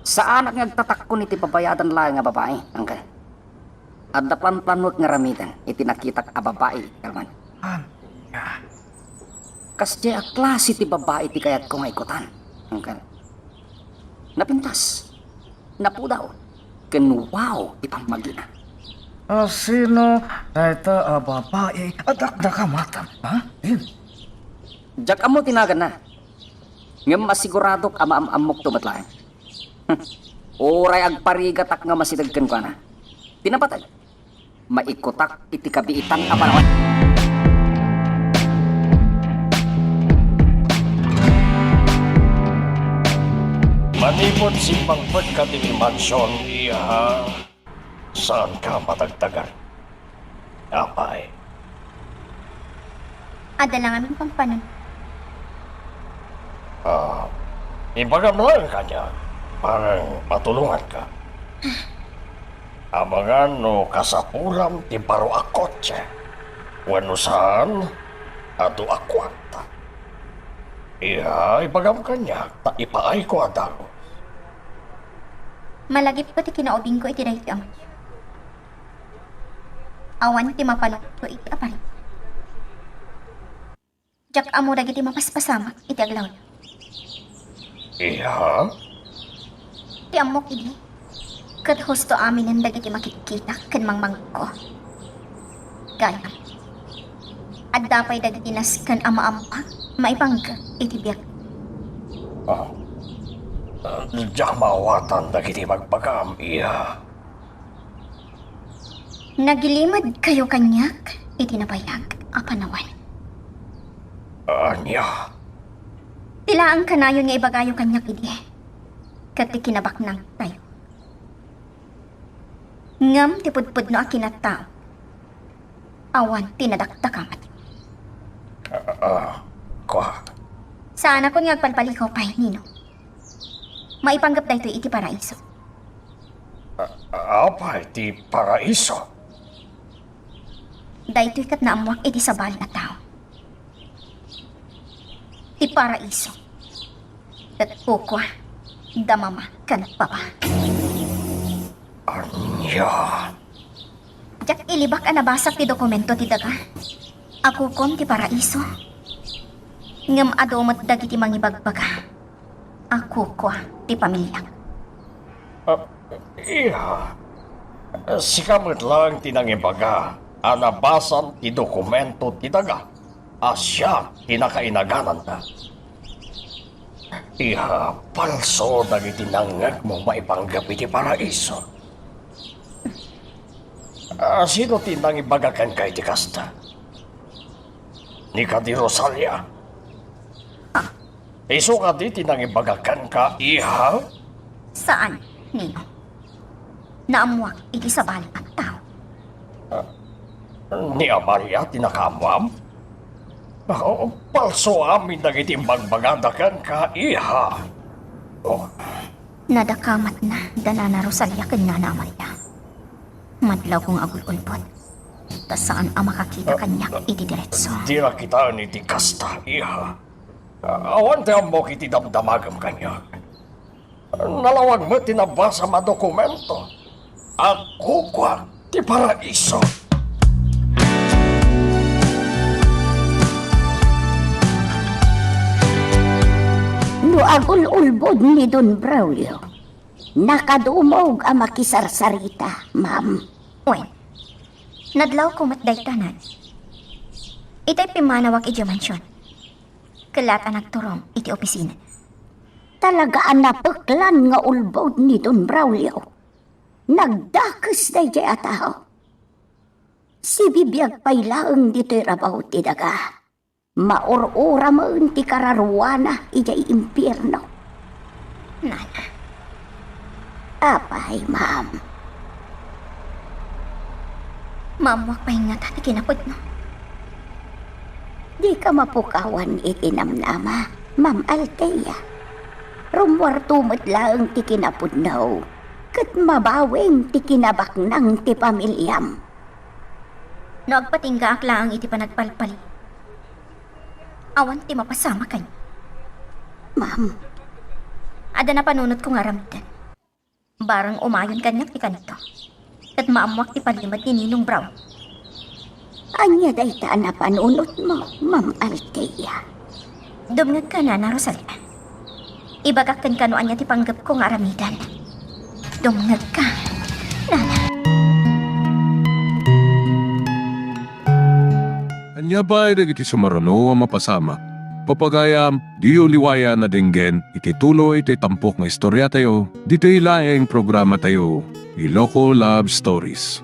Saanak nga agtatakkon iti babayadan laeng a babai, Uncle. Adda planplanuek nga aramiden iti nakitak a babai iti kalman. Ania? Kasdiay a klase ti babai ti kayatko nga ikutan, Uncle. Napintas, napudaw, ken wow ti pammagina. A sino dayta a babai a dakdakamatam, ha? Hmm? Diak ammo ti naganna. Ngem masiguradok a maam-ammokto met laeng. Uray agparigatak nga masideg kenkuana. Ti napateg, maikutak iti kabiitan a panawen. Manipud simmangpetka ditoy mansion, iha, saanka a matagtagar. Apay? Adda la ngamin pampanon. Ah, ibagam laeng kaniak, para matulonganka. Amangan no kasapulam ti baro a kotse, wenno saan, adu a kuarta. Iha, ibagam kaniak, ta ipaayko a dagus. Malagipko ti kinaubingko iti daytoy a mansion. Awan ti mapanunko iti aparit. Diak ammo dagiti mapaspasamak iti aglawlaw. Iha? Ti ammok idi, ket husto aminen dagiti makitkitak ken mangmangko. Gayam, adda pay dagiti nasken a maampak maipanggep iti biag. Ah, diak maawatan dagiti bagbagam, iha. Nagilimedkayo kaniak iti nabayag a panawen. Ania? Ti laeng kanayon nga ibagayo kaniak idi, ket ti kinabaknangtayo. Ngem ti pudpudno a kinattao, awan ti nadakdakamatyo. Ah, ah, kua. Saanakon nga agpalpalikaw pay, Nino. Maipanggep daytoy iti paraiso. A-, apay ti paraiso? Daytoy ket naammoak iti sabali a tao. Ti paraiso ket kukua, da mama ken papa. Ania? Diak ilibak a nabasak ti dokumento ti daga a kukuam ti paraiso. Ngem adu met dagiti mangibagbaga a kukua ti pamiliak. Ah, iha, sika met laeng ti nangibaga a nabasam ti dokumento ti daga a siak ti nakainagananda. Iha, palso dagiti nangngegmo maipanggep iti paraiso. Ah, sino ti nangibaga kenka iti kasta? Ni kadi Rosalia? Ah. Isu kadi ti nangibaga kenka, iha? Saan, Nino. Naammoak iti sabali a tao. Ah, ni Amalia ti nakaammoam? Ah, palso amin dagiti imbagbagada kenka, iha. Oh. Nadakamatna da Nana Rosalia ken Nana Amalia. Madlawko nga agul-ulbod, ta saan a makakita kaniak iti diretso. Dira kitaen iti kasta, iha. Awan ti ammok iti damdamagem kaniak. Nalawag met ti nabasam a dokumento a kukua ti paraiso. No agul-ulbod ni Don Braulio, nakadumog a makisarsarita, ma'am. Wen, nadlawko met dayta, Nan. Itay pimmanawak idiay mansion. Kellat a nagturong iti opisina. Talaga a napeklan nga ulbod ni Don Braulio. Nagdakes daydiay a tao. Sibibiag pay laeng ditoy rabaw ti daga. Maur-uramen ti kararuana idiay impierno. Nana. Apay, ma'am? Maammoak pay ngata ti kinapudno. Dika mapukawan iti namnama, Ma'am Althea. Rummuarto met laeng ti kinapudno, ket mabaweng ti kinabaknang ti pamiliam. No agpatinggaak laeng iti panagpalpali, awan ti mapasamak kaniak. Ma'am, Adda napanunotko nga aramiden. Barang umayon kaniak ti kanito, ket maammoak ti palimed ni Ninong Brown. Ania dayta a napanunotmo, Ma'am Althea? Dumngegka, Nana Rosalia. Ibagak kenka no ania ti panggepko nga aramiden. Dumngegka, Nana. Ania pay dagiti sumaruno a mapasamak? Pagayam, diyo liwayan a denggen iti tuloy ti tampok nga istoriatayo ditoy laeng programatayo, Iloko Love Stories.